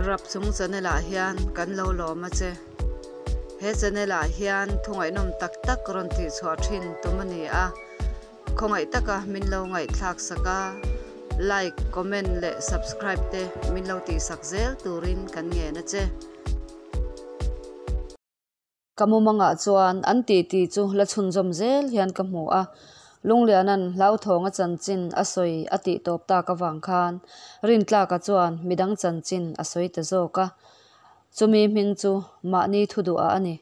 Rapchung channel ah hian kan lo lawm a che. He channel ah hian thu ngaihnawm tak tak rawn tih chhuah thin tum a ni a. Khawngaih taka min lo ngaihthlak sak a, like, comment leh subscribe te min lo tih sak zel turin kan ngen a che. Ka mumangah chuan an titi chu la chhunzawm zel hian ka hmu a, Lungliana'n hlauthawng a chanchin a sawi a tih tawp tak avang khan Rintlaka chuan midang chanchin a sawi ta zawk a, chumi hming chu mahni thu duhah a ni.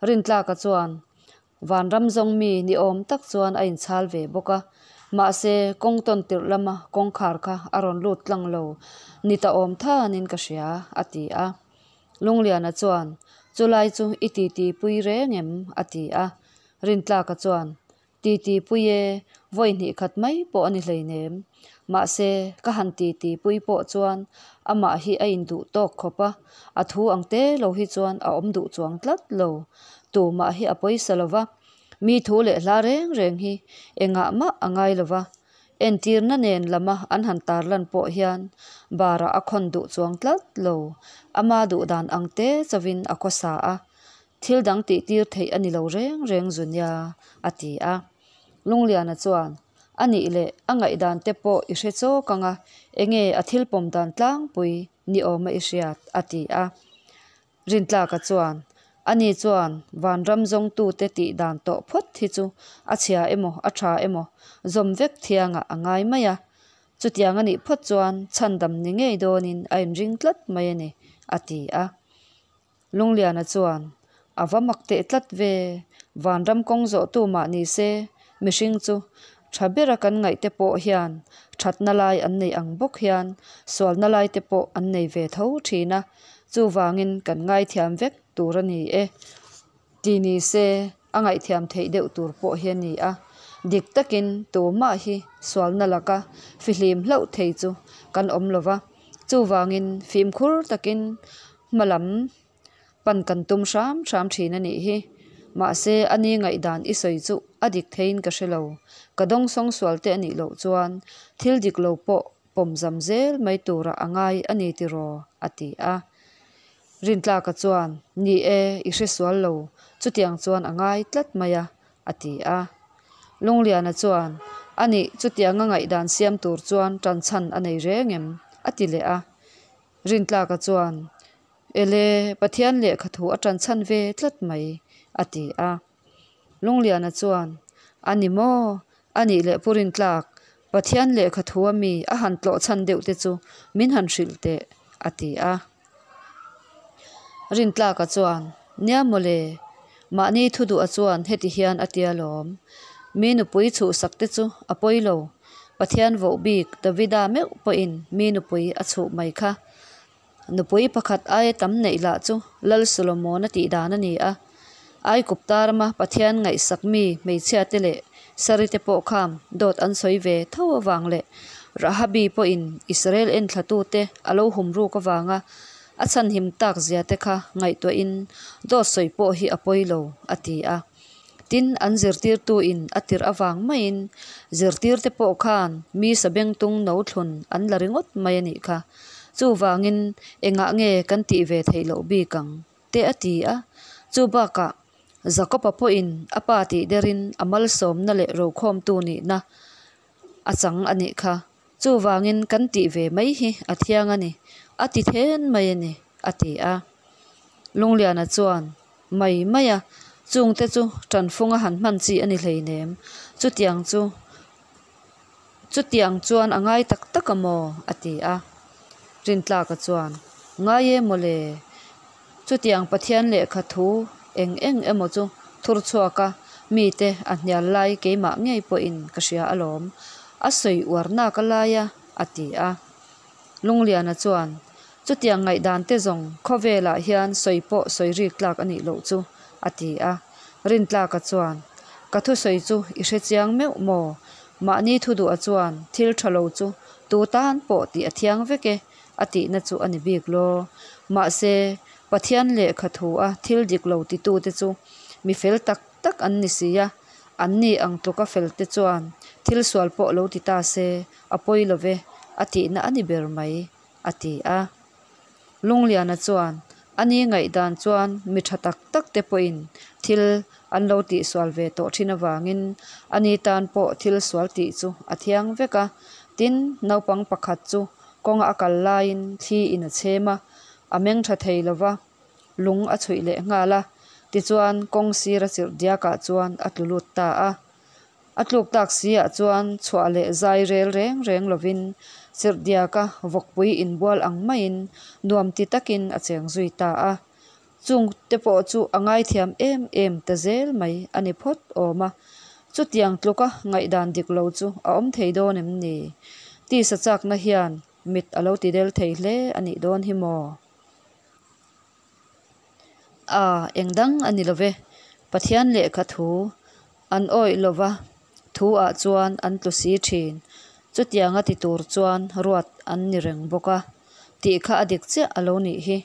Rintlaka chuan Vanram zawng mi ni awm tak chuan a inchhal ve bawk a, mahse kawng tawn tirh lama kawngkhar kha a rawn lut tlang lo ni ta awm thanin ka hria, a ti a. Lungliana chuan, Chulai chu i titi pui reng em? a ti a. Rintlaka chuan, Titi pui e, vawi hnih khat mai pawh a ni hleinem. Mahse, ka han titi pui pawh chuan amah hi a induh tawk khawp a, a thu ang te lo hi chuan a awm duh chuang tlat lo. Tumah hi a pawisa lo va, mi thu leh hla reng reng hi engah mah a ngai lo va. Entirna nen lama an han tarlan pawh hian barah a khawn duh chuang tlat lo. Ama duh dan ang te chauhin a khawsa a, thil dang tihtir theih a ni lo reng reng zu nia, a ti a. Lungliana chuan, A nih leh a ngaihdan te pawh i hre chawk ang a, enge a thil pawm dan tlangpui ni awma i hriat? a ti a. Rintlaka chuan, Ani chuan vanram zawngtute tih dan tawh phawt hi chu a chhia emaw a tha emaw zawm vek thiangah a ngai mai a, chutiang a nih phawt chuan chhandam ni ngei dawnin a inring tlat mai a ni, a ti a. Lungliana chuan, A va mak teh tlat ve, vanram kawng zawhtu mah ni se, mihring chu tha bera kan ngaih te pawh hian thatna lai an nei ang bawk hian sualna lai te pawh an nei ve tho thin a, chuvangin kan ngaithiam vek tur a ni e ti ni se a ngaihthiam theih deuh tur pawh hi a ni a, dik takin tumah hi sualna laka fihlim hlauh thei chu kan awm lo va, chuvangin fimkhur takin hma lam pan kan tum hram hram thin a nih hi. Mahse, a ni ngaihdan i sawi chu a dik theiin ka hre lo. Ka dawngsawng sual te a nih loh chuan thil dik lo pawh pawm zam zel mai turah a ngai a ni tiraw? a ti a. Rintlaka chuan, Ni e, i hre sual lo, chutiang chuan a ngai tlat mai a, a ti a. Lungliana chuan, A nih, chutianga ngaihdan siam tur chuan tanchhan a nei reng em? a ti leh a. Rintlaka chuan, Ele, Pathian lehkha thu a tanchhan ve tlat mai, a ti a. Lungliana chuan, A ni maw? A nih leh Pu Rintlak, Pathian lehkha thu a mi a han tlawh chhan deuh te chu min han hrilh teh, a ti a. Rintlaka chuan, Nia mawle, mahni thu duh a chuan heti hian a tia lawm. Mi nupui chhuhsak te chu a pawi lo. Pathian voh bik Davida meuh pawhin mi nupui a chhuh mai kha. Nupui pakhat aia tam neih lah chu Lal Solomona tih dan a ni a. Aikupta rama Pathian ngaihsak mi hmeichhiate leh Sarite pawh kham dawt an sawi ve tho avang leh Rahabi pawhin Israel enthlatute a lo hum ruk avanga a chhanhim tak zia te kha ngaihtuahin dawt sawi pawh hi a pawi lo, a ti a. Tin, an zirtirtuin a tirh avang maiin zirtirte pawh khan mi sabengtung no thlun an la ringawt mai a nih kha. Chuvangin engah nge kan tih ve theih loh bik ang? te a ti a. Chu bakah Jakob-a pawhin a pa tih derin a malsawmna leh rokhawmtu nihna a chang a nih kha. Chuvangin kan tih ve mai hi a thiang a ni, a ti then mai a ni, a ti a. Lungliana chuan, Mai mai a, chungte chu tanfunga han hman chi a ni hleinem, chutiang chu chutiang chuan a ngai tak tak a maw? a ti a. Rintlaka chuan, Ngai e mawle, chutiang Pathian lehkha thu eng eng emaw chu thur chhuak a, mite a hnial lai keimah ngei pawhin ka hria alawm, a sawi uar nak a lai a, a ti a. Lungliana chuan, Chutiang ngaihdan te zawng khawvelah hian sawi pawh sawi rik tlak a nih loh chu, a ti a. Rintlaka chuan, Ka thusawi chu i hre chiang meuh maw? Mahni thu duha chuan thil tha lo chu tu tan pawh tih a thiang vek e, a tihna chu a ni bik law. Mahse, Pathian lehkha thu a thil dik lo titute chu mi fel tak tak an ni si a, anni ang tluka felte chuan thil sual pawh lo ti ta se, a pawi lo ve, a tihna a ni ber mai, a ti a. Lungliana chuan a ni ngaihdan chuan mi tha tak tak te pawhin thil an lo tihsual ve tawh thin avangin a ni tan pawh thil sual tih chu a thiang vek a. Tin, naupang pakhat chu kawnga a kal laiin thli in a chhem a, a meng tha thei lova, lung a chhuih leh nghal a, tichuan kawng sira chirh diakah chuan a tlu lut ta a. A tluk tak si ah chuan chhuah leh zai rel reng reng lovin chirh diaka vawkpui inbual ang maiin nuam ti takin a cheng zui ta a. Chung te pawh chu a ngaithiam em em ta zel mai a ni phawt awm a. Chutiang tluka ngaihdan dik lo chu a awm thei dawn em ni? Tisa chakna hian mit a lo ti del thei hle a nih dawn hi maw? A, eng dang a ni lo ve. Pathian lehkha thu an awih lova thu ah chuan an tlu si thin. Chutianga ti tur chuan ruat an ni reng bawk a. Tih kha a dik chiah a lo nih hi.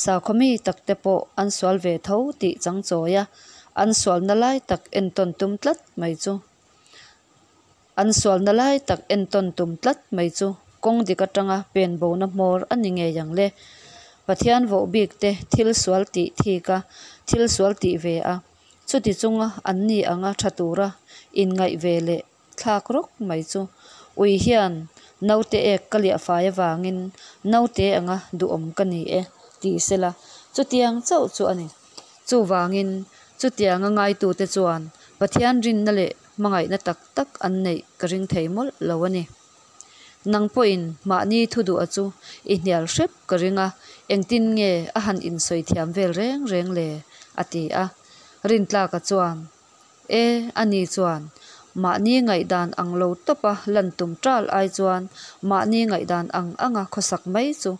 Sakhaw mi tak te pawh an sual ve tho tih chang chawi a, an sualna lai tak entawn tum tlat mai chu. An sualna lai tak entawn tum tlat mai chu kawng dik atanga pen bona hmawr a ni ngei ang le. Pathian voh bik te thil sual tih thik a, thil sual tih ve a, chuti chunga an ni anga tha tura inngaih ve leh thlak rawk mai chu ui hian naute ek ka liah fai avangin naute anga duhawm ka ni e ti sela chutiang chauh chu a ni. Chuvangin chutianga ngaitute chuan Pathian rinna leh hmangaihna tak tak an neih ka ring thei mawlh lo a ni. Nang pawhin mahni thu duha chu i hnial hrep ka ring a, engtin nge a han insawi thiam vel reng reng le? a ti a. Rintlaka chuan, E, ani chuan mahni ngaihdan ang lo tawpa lan tum tal ai chuan mahni ngaihdan ang anga khawsak mai chu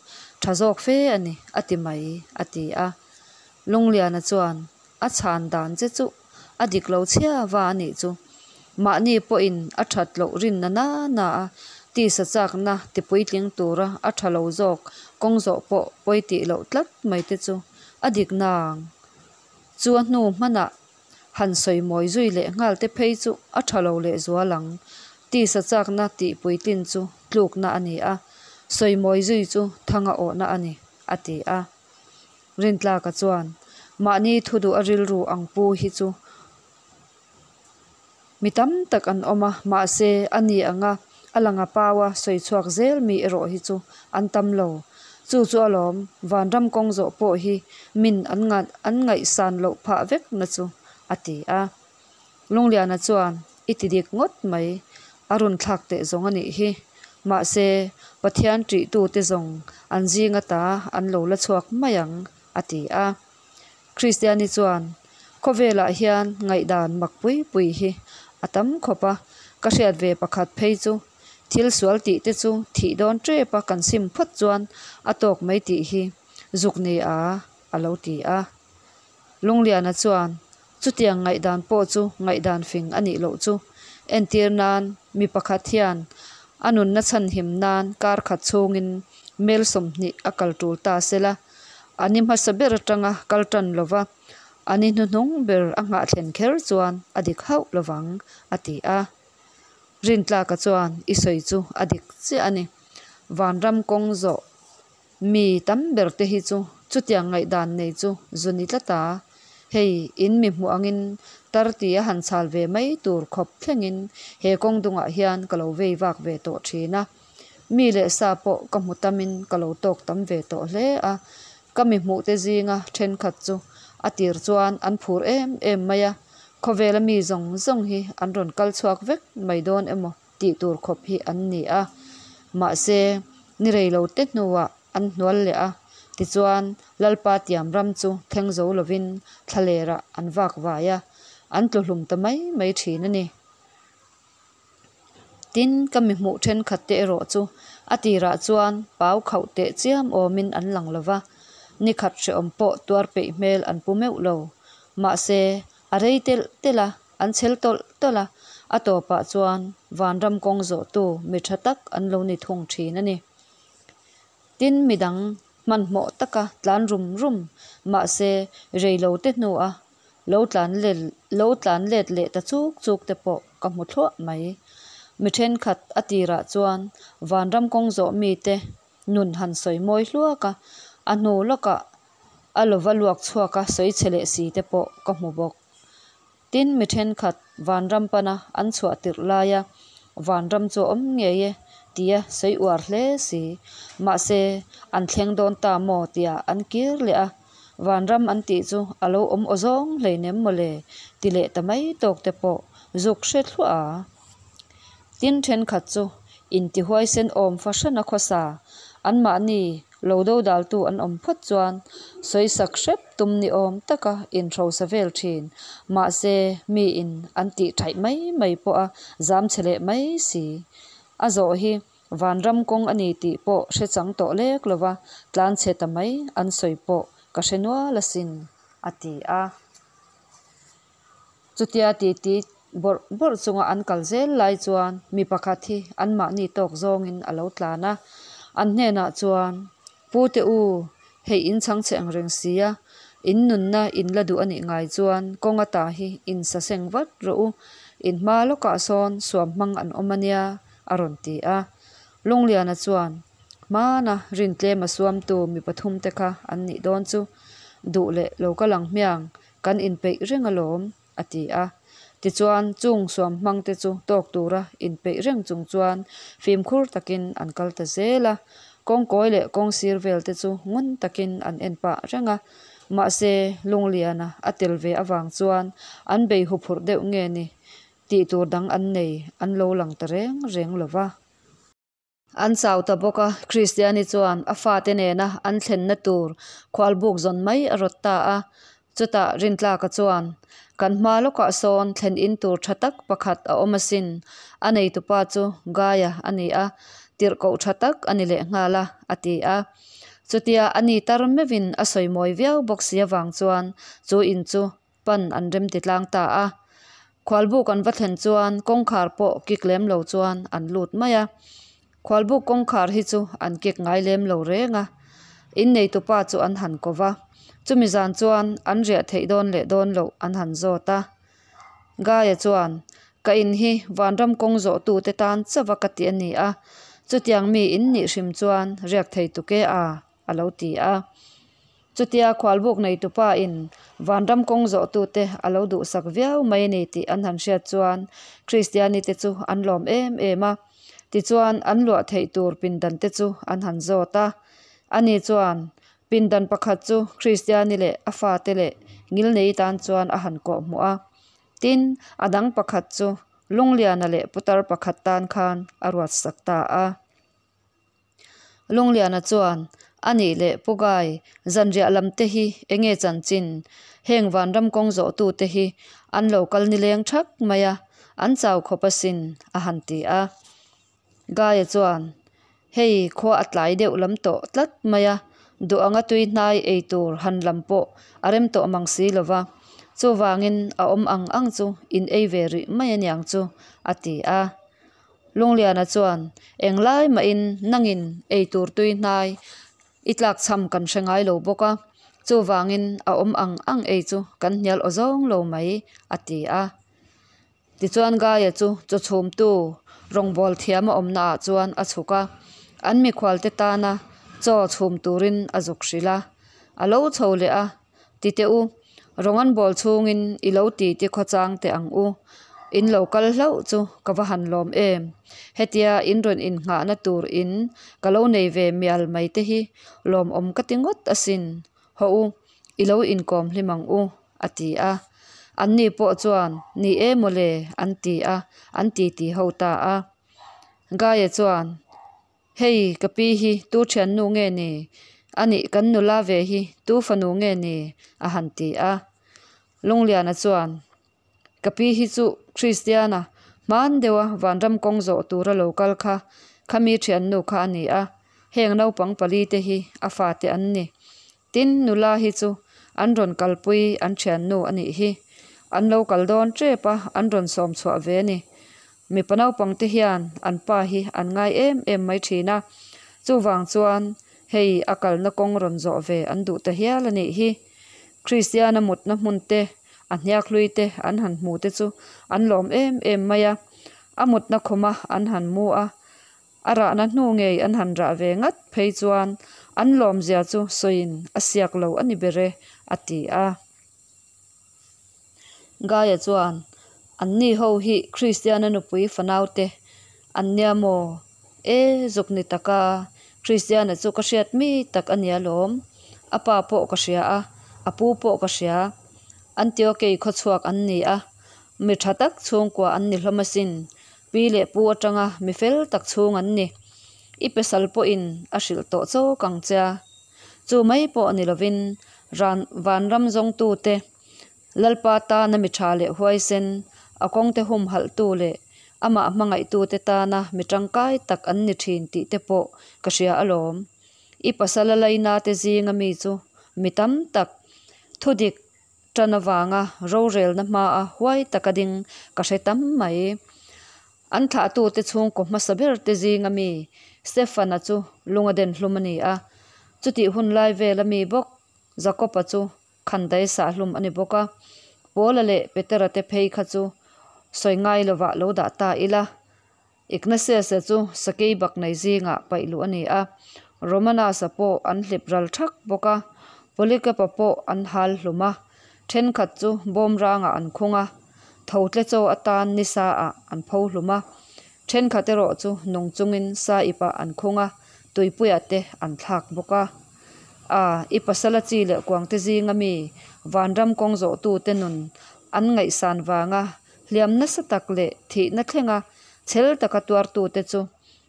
tha zawk fe a ni, a ti mai, a ti a. Lungliana chuan, A chhan dan che chu a dik lo chhia va a nih chu. Mahni pawhin a that loh rinna na na a, tisa chakna ti puitling tura a tha lo zawk kawng zawh pawh pawi tih loh tlat mai te chu a dik nang. Chu a hnu hmanah han sawi mawi zui leh nghal te phei chu a tha lo leh zual ang. Tisa chakna tih puitlin chu tlukna a ni a, sawi mawi zui chu thanga awhna a ni, a ti a. Rintlaka chuan, Mahni thu duh a rilru ang pu hi chu mi tam tak an awm a, mahse a ni anga a langa paua sawi chhuak zel mi erawh hi chu an tam lo. Chu chu alawm, vanram kawng zawh pawh hi min an an ngaihsan loh phah vek na chu, a ti a. Lungliana chuan, I ti dik ngawt mai, a rawn thlak teh zawng a nih hi. Mahse, Pathian ṭihtute zawng an zinga ta an lo la chhuak mai ang, a ti a. Kristiani chuan, Khawvelah hian ngaihdan mak pui pui hi a tam khawp a, ka hriat ve pakhat phei chu thil sual tih te chu thih dawn ṭep a kan sim phawt chuan a tawk mai tih hi zuk ni a, a lo ti a. Lungliana chuan, Chutiang ngaihdan pawh chu ngaihdan fing a nih loh chu. Entir nan, mi pakhat hian a nunna chhanhim nan kar khat chhungin mel 20 a kal tul ta sela, a ni hmasa ber atanga kal tan lova a ni hnuhnung ber a nghah thlen kher chuan a dik hauh lovang, a ti a. Rintlaka chuan i sawi chu a dik chiah a ni. Vanram kawng zawh Mi tam ber te hi chu chutiang ngaihdan nei chu zu ni tlat a, hei in mi hmuh angin tar ti a han chhal ve mai tur khawp thlengin he kawng dungah hian ka lo vei vak ve tawh thin a. Mi leh sa pawh ka hmu tamin ka lo tawk tam ve tawh hle a, ka mi hmuh te zinga thenkhat chu a tir chuan an phur em em mai a, khawvela mi zawng zawng hi an rawn kal chhuak vek mai dawn emaw tih tur khawp hi an ni a, mahse ni rei lo te hnuah an hnual leh a, tichuan Lalpa tiam ram chu thleng zo lovin thlalerah an vak vai a, an tlu hlum ta mai mai thin a ni. Tin, ka mi hmuh thenkhat te erawh chu a tirah chuan pau khauh teh chiam awmin an lang lo va, ni khat hrehawm pawh tuar peih hmel an pu meuh lo. Mahse, a rei telh telh a, An chhel tawlh tawlh a, a tawpah chuan vanram kawng zawhtu mi tha tak an lo ni thung thin a ni. Tin, midang hmanhmawh taka tlan rum rum, mahse reilo te hnua lo tlan let lo tlan let leh ta chuk chuk te pawh ka hmu thluah mai. Mi thenkhat a tirah chuan vanram kawng zawh mite nun han sawi mawi hluak a, a hnu lawkah a lova luak chhuak a sawi chhe leh si te pawh ka hmu bawk. Tin, mi thenkhat vanram pana an chhuah tirh laia vanram chu a awm ngei e tia sawi uar hle si, mahse an thleng dawn ta maw tia an kir leh a, vanram an tih chu a lo awm awzawng hleinem mawle ti leh ta mai tawk te pawh zuk hre thluah a. Tin, thenkhat chu intihuaisen awm fahran a khawsa, anmahni lo dodaltu an awm phawt chuan sawisak hrep tum ni awm taka inhrosa vel thin, mahse miin an tih thaih mai mai pawh a zam chhe leh mai si. A zawh hi vanram kawng a ni tih pawh hre chang tawh lek lova tlanchhe ta mai an sawi pawh ka hre nual asin, a ti a. Chutia titi bawrh bawrh chunga an kal zel lai chuan mi pakhat hi anmahni tawk zawngin a lo tlan a, an hnenah chuan, Pu te u, hei in chhang chhe ang reng sia, in nunna in la duh a nih ngai chuan kawng ata hi in sa seng vat rawh u, in hma lawkah sawn suam hmang an awm a nia, a rawn ti a. Lungliana chuan, Hmana rintlema suamtu mi pathum te kha an nih dawn chu, duh leh lo kal ang hmiang, kan inpeih reng alawm, a ti a. Tichuan, chung suam hmangte chu tawk tura inpeih reng chung chuan fimkhur takin an kal ta zel a. Kawngkawi leh kawngsir vel te chu ngun takin an en pah reng a. Mahse, Lungliana a tel ve avang chuan an bei huphurh deuh nge ni tih tur dang an nei an lo lang ta reng reng lo va. An chau ta bawk a, Kristiani chuan a fate nena an thlenna tur khualbuk zawn mai a rawt ta a. Chutah Rintlaka chuan, Kan hma lawkah sawn thlen in tur tha tak pakhat a awm asin, a neitupa chu Gaia a ni a, tirhkoh tha tak a ni lehnghal a, a ti a. Chutia a ni tar meuhin a sawi mawi viau bawk si avang chuan chu in chu pan an remti tlang ta a. Khualbuk an va thlen chuan kawngkhar pawh kik lem lo chuan an lut mai a. Khualbuk kawngkhar hi chu an kik ngai lem lo reng a. Inneitupa chu an han ko va. Chumi zan chuan an riah theih dawn leh dawn loh an han zawt a. Gaia chuan, Ka in hi vanram kawng zawhtute tan chauh a ka ti a ni a. Chutiang mi in nih hrim chuan riak thei tuke a, a lo ti a. Chutia khualbuk neitupa in vanram kawng zawhtute a lo duhsak viau mai a ni tih an han hriat chuan Kristiani te chu an lawm em em a. Tichuan an luah theih tur pindan te chu an han zawt a. Ani chuan pindan pakhat chu Kristiani leh a fate leh ngilnei tan chuan a han kawhhmuh a. Tin, a dang pakhat chu Lungliana leh putar pakhat tan khan a ruatsak ta a. Lungliana chuan, A nih leh Pu Gai, zanriah lam te hi enge chanchin? Heng vanram kawng zawhtute hi an lo kal nileng thak mai a, an chau khawp asin, a han ti a. Gaia chuan, Hei khua a tlai deuh lam tawh tlat mai a, duh anga tui hnai ei tur han lam pawh a rem tawh mang si lo va, chuvangin a awm ang ang chu in ei ve rih mai aniang chu, a ti a. Lungliana chuan, Englai mahin nangin ei tur tui hnai i tlak chham kan hre ngai lo bawk a, chuvangin a awm ang ang ei chu kan hnial aw zawng lo mai, a ti a. Tichuan Gaia chu chaw chhumtu rawngbâwl thiam a awmnaah chuan a chhuk a, an mikhualte tana chaw chhum turin a zuk hrilh a. A lo chho leh a, Ti teh u, rawng an bawl chhungin i lo ti ti khawchang teh ang u. In lo kal hlauh chu ka va han lawm em. Hetia in rawn innghahna tur in ka lo nei ve mial mai te hi lawmawm ka ti ngawt asin. Haw u, i lo inkawm hlim ang u, a ti a. Anni pawh chuan, Ni e mawle, an ti a, an titi ho ta a. Gaia chuan, Hei, ka pi hi tu thiannu nge ni? A nih kan nula ve hi tu fanu nge ni? a han ti a. Lungliana chuan, Ka pi hi chu Kristiana hman deuha vanram kawng zawh tura lo kal kha, khami thiannu kha a ni a, heng naupang pali te hi a fate an ni. Tin, nula hi chu an rawn kalpui an thiannu a nih hi. An lo kal dawn tep a, an rawn sawm chhuah ve a ni. Mipa naupang te hian an pa hi an ngai em em mai thin a, chuvang chuan hei a kalna kawng rawn zawh ve an duh ta hial a nih hi. Kristiana mutna hmun te, a hniak hlui te an han hmu te chu an lawm em em mai a, a mutna khuma an han mu a. A rahna hnu ngei an han rah ve ngat phei chuan an lawmzia chu sawiin a siak lo a ni ber e, a ti a. Gaia chuan, Anni ho hi Kristiana nupui fanaute an nia maw? E, zuk ni taka, Kristiana chu ka hriat mi tak a nia lawm. A pa pawh ka hria a, a pu pawh ka hria. Antiokei khawchhuak an ni a, mi tha tak chhungkua an ni hlawm asin. Pi leh pu atanga mi fel tak chhung an ni. I pesal pawhin a hrilh tawh chawk ang che a. Chu mai pawh ni lovin ran vanram zawngtute Lalpa tana mi tha leh huaisen, a kawngte humhalhtu leh amah hmangaihtute tana mi tangkai tak an ni thin tih te pawh ka hria alawm. I pasal a lainate zinga mi chu mi tam tak thudik Ṭan avanga rorelna hmaa huai taka ding ka hre tam mai. An thlahtute chhungkaw hmasa berte zinga mi Stefan-a chu lunga den hlum a ni a, chutih hun lai vela mi bawk Jakob-a chu khandai sah hlum a ni bawk a. Paula leh Petera te phei kha chu sawi ngai lovah lo dah ta ila. Ignatius-a chu sakei bak nei zingah paih luh a ni a, Romanus-a pawh an hlip ral thak bawk a, Polycarp-a pawh an hal hlum a, thenkhat chu bawmrangah an khung a, tho tle chaw atan nisa-ah an pho hlum a, thenkhat erawh chu nung chungin saipah an khung a, tuipuiah te an thlak bawk a. A, i pasala chi leh kuangte zinga mi vanram kawng zawhtute nun an ngaihsan vanga Hliam nasa tak leh thihna thlenga chhel taka tuartute chu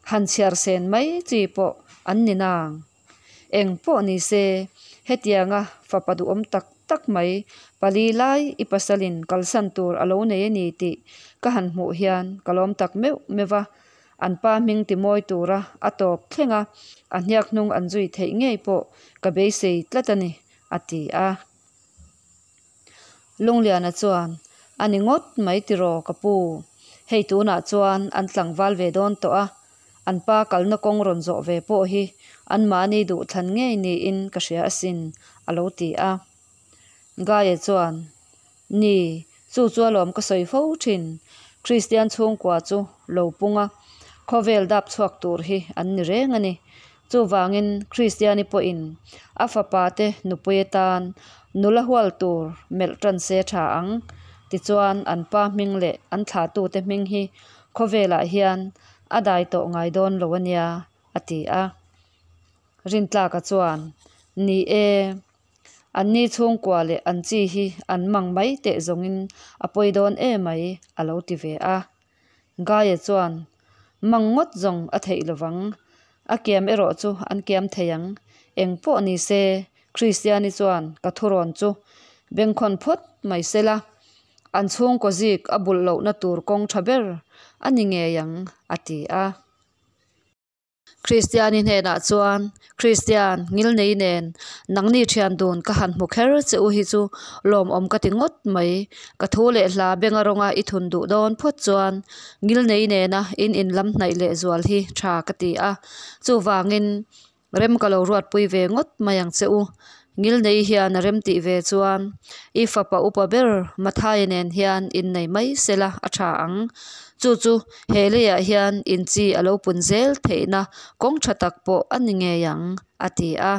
han chhiar sen mai chi pawh an ni nang. Eng pawh ni se, hetianga fapa duhawm tak tak mai pali lai i pasalin kalsan tur a lo nei a ni tih ka han hmuh hian ka lawm tak meuh meuh a, an pa hming ti mawi tura a tawp thlenga a hniak hnung an zui theih ngei pawh ka beisei tlat a ni, a ti a. Lungliana chuan, A ni ngawt mai tiraw ka pu, hei tunah chuan an tlangval ve dawn tawh a, an pa kalna kawng rawn zawh ve pawh hi anmahni duhthlan ngei niin ka hria asin, a lo ti a. Gaia chuan, Ni, chu chu alawm ka sawi fo thin, Kristian chhungkua chu lo pung a, khawvel dap chhuak tur hi an ni reng a ni. Chuvangin Kristiani pawhin a fapate nupui atan nula hual tur melh tan se tha ang. Tichuan an pa hming leh an thlahtute hming hi khawvelah hian a dai tawh ngai dawn lo a nia, a ti a. Rintlaka chuan, Ni e, anni chhungkua leh an chi hi an mang mai teh zawngin a pawi dawn emai, a lo ti ve a. Gaia chuan mang ngawt zawng a theih lovang, a kiam erawh chu an kiam thei ang. Eng pawh ni se, Kristiani chuan ka thurawn chu bengkhawn phawt mai se la, an chhungkaw zik a bulh lohna tur kawng tha ber a ni ngei ang, a ti a. Kristiani hnenah chuan, Kristian, ngilnei nen, nangni thian dun ka han hmu kher che u hi chu lawmawm ka ti ngawt mai. Ka thu leh hla benga rawnga i thun duh dawn phawt chuan ngilnei nena in inlam hnaih leh zual hi tha ka ti a. Chuvangin, Rem ka lo ruatpui ve ngawt mai ang che u. Ngilnei hian a rem tih ve chuan i fapa upa ber Mathaia nen hian innei mai sela a tha ang. Chu chu he leiah hian inchi a lo pun zel theihna kawng tha tak pawh a ni ngei ang, a ti a.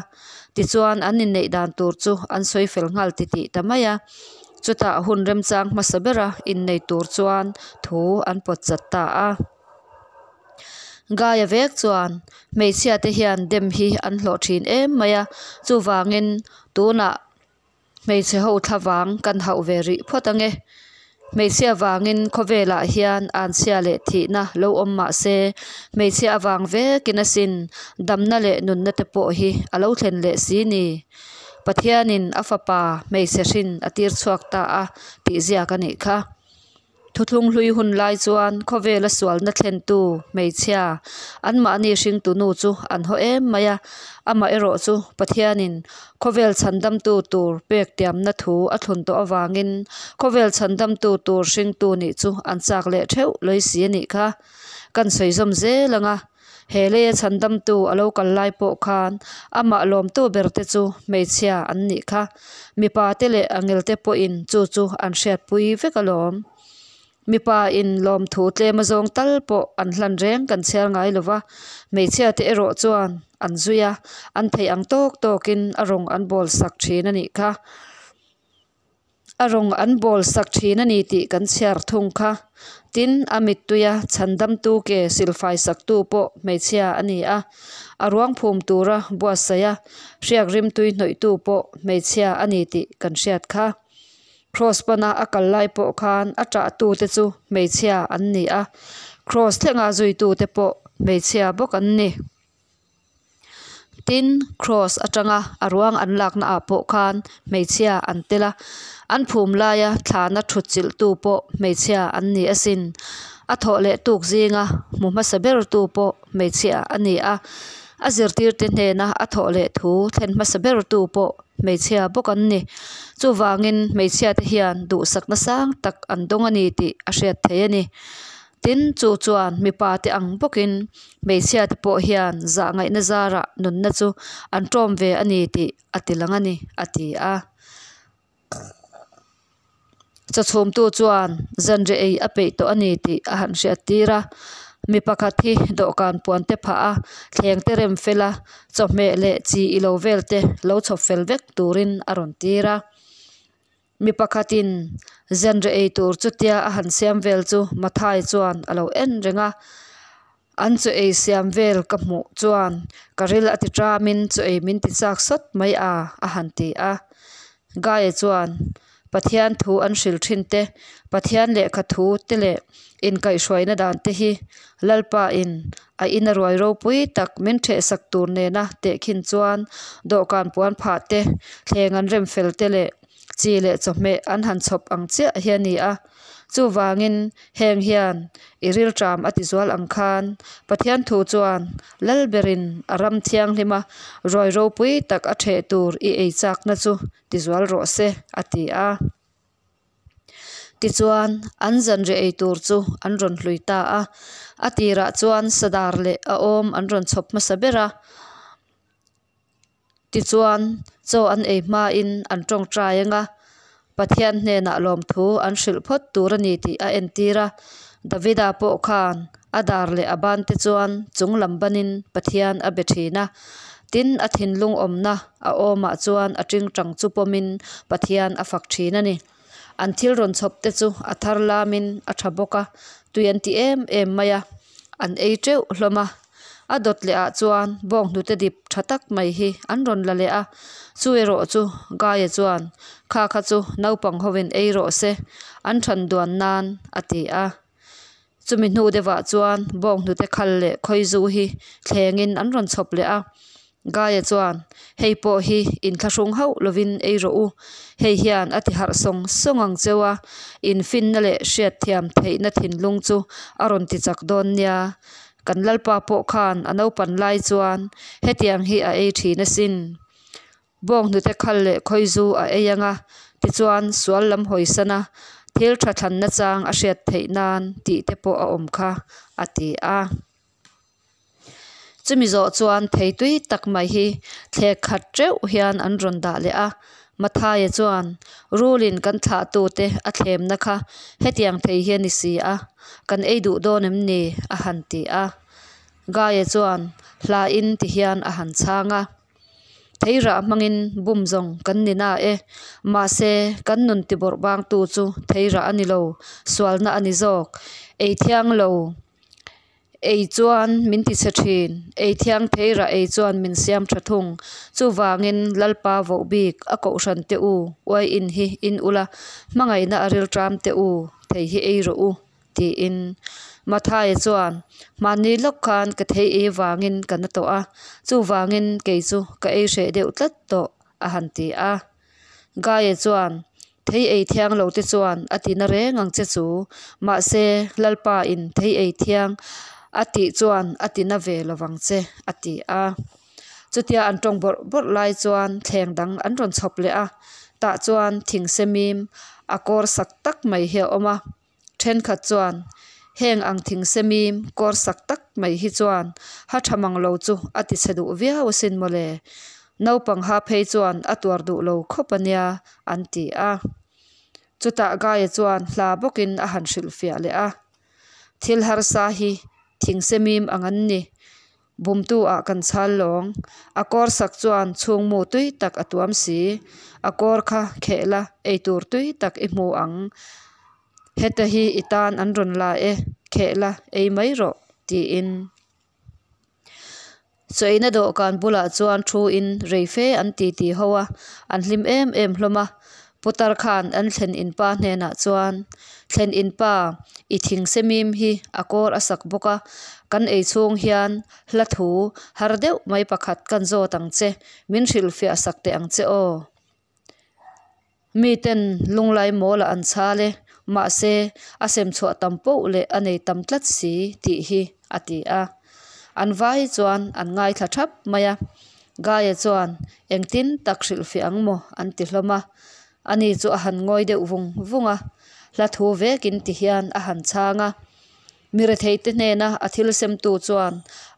Tichuan an inneih dan tur chu an sawi fel nghal titih ta mai a. Chutah hun remchang hmasa bera innei tur chuan thu an pawt chat ta a. Gaia vek chuan hmeichhia te hian dem hi an hlawh thin em mai a, chuvangin tunah hmeichhe ho thlavang kan hauh ve rih phawt ange. Hmeichhia vangin khawvelah hian anchhia leh thihna lo awm mah se hmeichhia avang vekin asin damna leh nunna te pawh hi a lo thlen leh si ni. Pathianin a fapa hmeichhe hrin a tir chhuak ta a tih ziak a nih kha. Thuthlung hlui hun lai chuan khawvela sualna thlentu hmeichhia anmahni hringtu nu chu an haw em mai a, amah erawh chu Pathianin khawvel chhandamtu tur pek tiamna thu a thlun tawh avangin khawvel chhandamtu tur hringtu nih chu an chak leh theuh lawih si a nih kha. Kan sawi zawm zel ang a. He leia chhandamtu a lo kal lai pawh khan amah lawmtu berte chu hmeichhia an nih kha. Mipa te leh angelte pawhin chu chu an hriatpui vek alawm. Mipa in lawmthu tlem azawng tal pawh an hlan reng kan chhiar ngai lo va, hmeichhia te erawh chuan an zui a, an theih ang tawk tawkin a rawng an bawl sak thin a nih kha. A rawng an bawl sak thin a ni tih kan chhiar thung kha. Tin, a mittuia chhandamtu ke silfai saktu pawh hmeichhia a ni a, a ruang phum tura buatsaih a, hriak rimtui hnawihtu pawh hmeichhia a ni tih kan hriat kha. Kraws pana a kal lai pawh khan a ṭahtute chu hmeichhia an ni a, kraws thlenga zuitute pawh hmeichhia bawk an ni. Tin, kraws aṭanga a ruang an laknaah pawh khan hmeichhia an tel a, an phum laia thlana ṭhutchilhtu pawh hmeichhia an ni asin. A thawh leh tuk zinga hmu hmasa bertu pawh hmeichhia a ni a, a zirtirte hnena a thawh leh thu thlen hmasa bertu pawh hmeichhia bawk an ni. Chuvangin hmeichhiate hian duhsakna sang tak an dawng a ni tih a hriat theih a ni. Tin, chu chuan mipate ang bawkin hmeichhiate pawh hian zahngaihna zarah nunna chu an ṭawm ve a ni tih a ti lang a ni, a ti a. Chawchhumtu chuan zanriah ei a peih tawh a ni tih a han hriattir a. Mi pakhat hi dawhkan puan te phah a, thleng te rem fel a, chawhmeh leh chi ilo vel te lo chhawp fel vek turin a rawn tir a. Mi pakhatin zanriah ei tur chutia a han siam vel chu Mathai chuan a lo en reng a. An chaw ei siam vel ka hmuh chuan ka ril a ti ṭamin chaw ei min ti chak sawt mai a, a han ti a. Gaia chuan Pathian thu an hril ṭhin te, Pathian lehkha thu te leh inkaihhruaina dan te hi Lalpa in a ina ruai ropui tak min ṭhehsak tur nena tehkhin chuan dawhkan puan phah te, thleng an rem fel te leh chi leh chawhmeh an han chhawp ang chiah hi a ni a. Chuvangin heng hian i rilṭam a ti zual ang khan Pathian thu chuan Lalberin a ram thianghlima ruai ropui tak a ṭheh tur i ei chakna chu ti zual rawh se, a ti a. Tichuan, an zanriah ei tur chu an rawn hlui ta a. A tirah chuan sadar leh a awm an rawn chhawp hmasa ber a. Tichuan, chaw an ei hmain an tawngtai ang a, Pathian hnenah lawmthu an hrilh phawt tur a ni tih a entir a. Davida pawh khan a dar leh a bante chuan chung lam banin Pathian a be thin a. Tin, a thinlung awmna a awmah chuan a tingtang chu pawmin Pathian a fak thin a ni. An thil rawn chhawp te chu a thar lamin a tha bawk a, tui an ti em em mai a, an ei teuh hlawm a. A dawt leh ah chuan bawnghnute dip tha tak mai hi an rawn la leh a, chu erawh chu Gaia chuan kha kha chu naupang hovin ei rawh se an than duan nan a ti a. Chumi hnu deuhah chuan bawnghnute khal leh khawizu hi thlengin an rawn chhawp leh a. Gaia chuan, Hei pawh hi inthlahrung hauh lovin ei rawh u. Hei hian a ti harh sawng sawng ang cheu a, infinna leh hriatthiam theihna thinlung chu a rawn ti chak dawn nia. Kan Lalpa pawh khan a naupan lai chuan hetiang hi a ei thin asin. Bawnghnute khal leh khawizu a ei ang a, tichuan sual lam hawisan a, thil tha thlanna chang a hriat theih nan tih te pawh a awm kha, a ti a. Chumi zawh chuan thei tui tak mai hi thlek khat teuh hian an rawn dah leh a. Mathaia chuan, Rulin kan thlahtute a thlemna kha hetiang thei hi a ni si a, kan ei duh dawn em ni? a han ti a. Gaia chuan hlain ti hian a han chhang a. Thei rah hmangin bum zawng kan ni na e. Mahse, kan nun tibawrh bangtu chu thei rah a ni lo, sualna a ni zawk. Ei thiang lo. Ei chuan min ti chhe thin, ei thiang thei rah ei chuan min siam tha thung. Chuvangin Lalpa voh bik a kohhran te u, uai in hi in ula, hmangaihna a rilṭam te u, thei hi ei rawh u, tiin. Mathaia chuan, Mahni lawk khan ka thei ei vangin ka na tawh a, chuvangin kei chu ka ei hreh deuh tlat tawh, a han ti a. Gaia chuan, Thei ei thiang lo te chuan a ti na reng ang che chu, mahse Lalpa in thei ei thiang a tih chuan a ti na ve lo vang che, a ti a. Chutia an tawng bawrh bawrh lai chuan thleng dang an rawn chhawp leh a, tah chuan thing semim a kawr sak tak mai hi a awm a. Thenkhat chuan heng ang thing semim kawr sak tak mai hi chuan ha tha mang lo chu a ti chhe duh viau asin mawle. Naupang ha phei chuan a tuar duh lo khawp a nia an ti a. Chutah Gaia chuan hla bawkin a han hrilhfiah leh a, Thil harsa hi thingsemim ang an ni. Bumtu ah kan chhal lawng. A kawr sak chuan chhungmu tui tak a tuam si. A kawr kha kheh la, eitur tui tak i hmu ang. Heta hi i tan an rawn la e, kheh la, ei mai rawh, tiin. Chaw-ina dawhkan bulah chuan thu-in rei fe an titi ho a, an hlim em em hlawm a. Putar khan an thlen in pa hnenah chuan, Thlen in pa, i thing semim hi a kawr a sak bawk a, kan ei chhung hian hla thu har deuh mai pakhat kan zawt ang che, min hrilhfiah sak teh ang che aw. Miten lunglai mawlah an chhal e, mahse a sem chhuah tam poh leh a nei tam tlat si tih hi a ti a. An vai chuan an ngaithla thap mai a. Gaia chuan engtin tak hrilhfiah ang maw an ti hlawm a. Ani chu a han ngawi deuh vung vung a, hla thu vekin ti hian a han chhang a. Mi retheite hnena a thil semtu chuan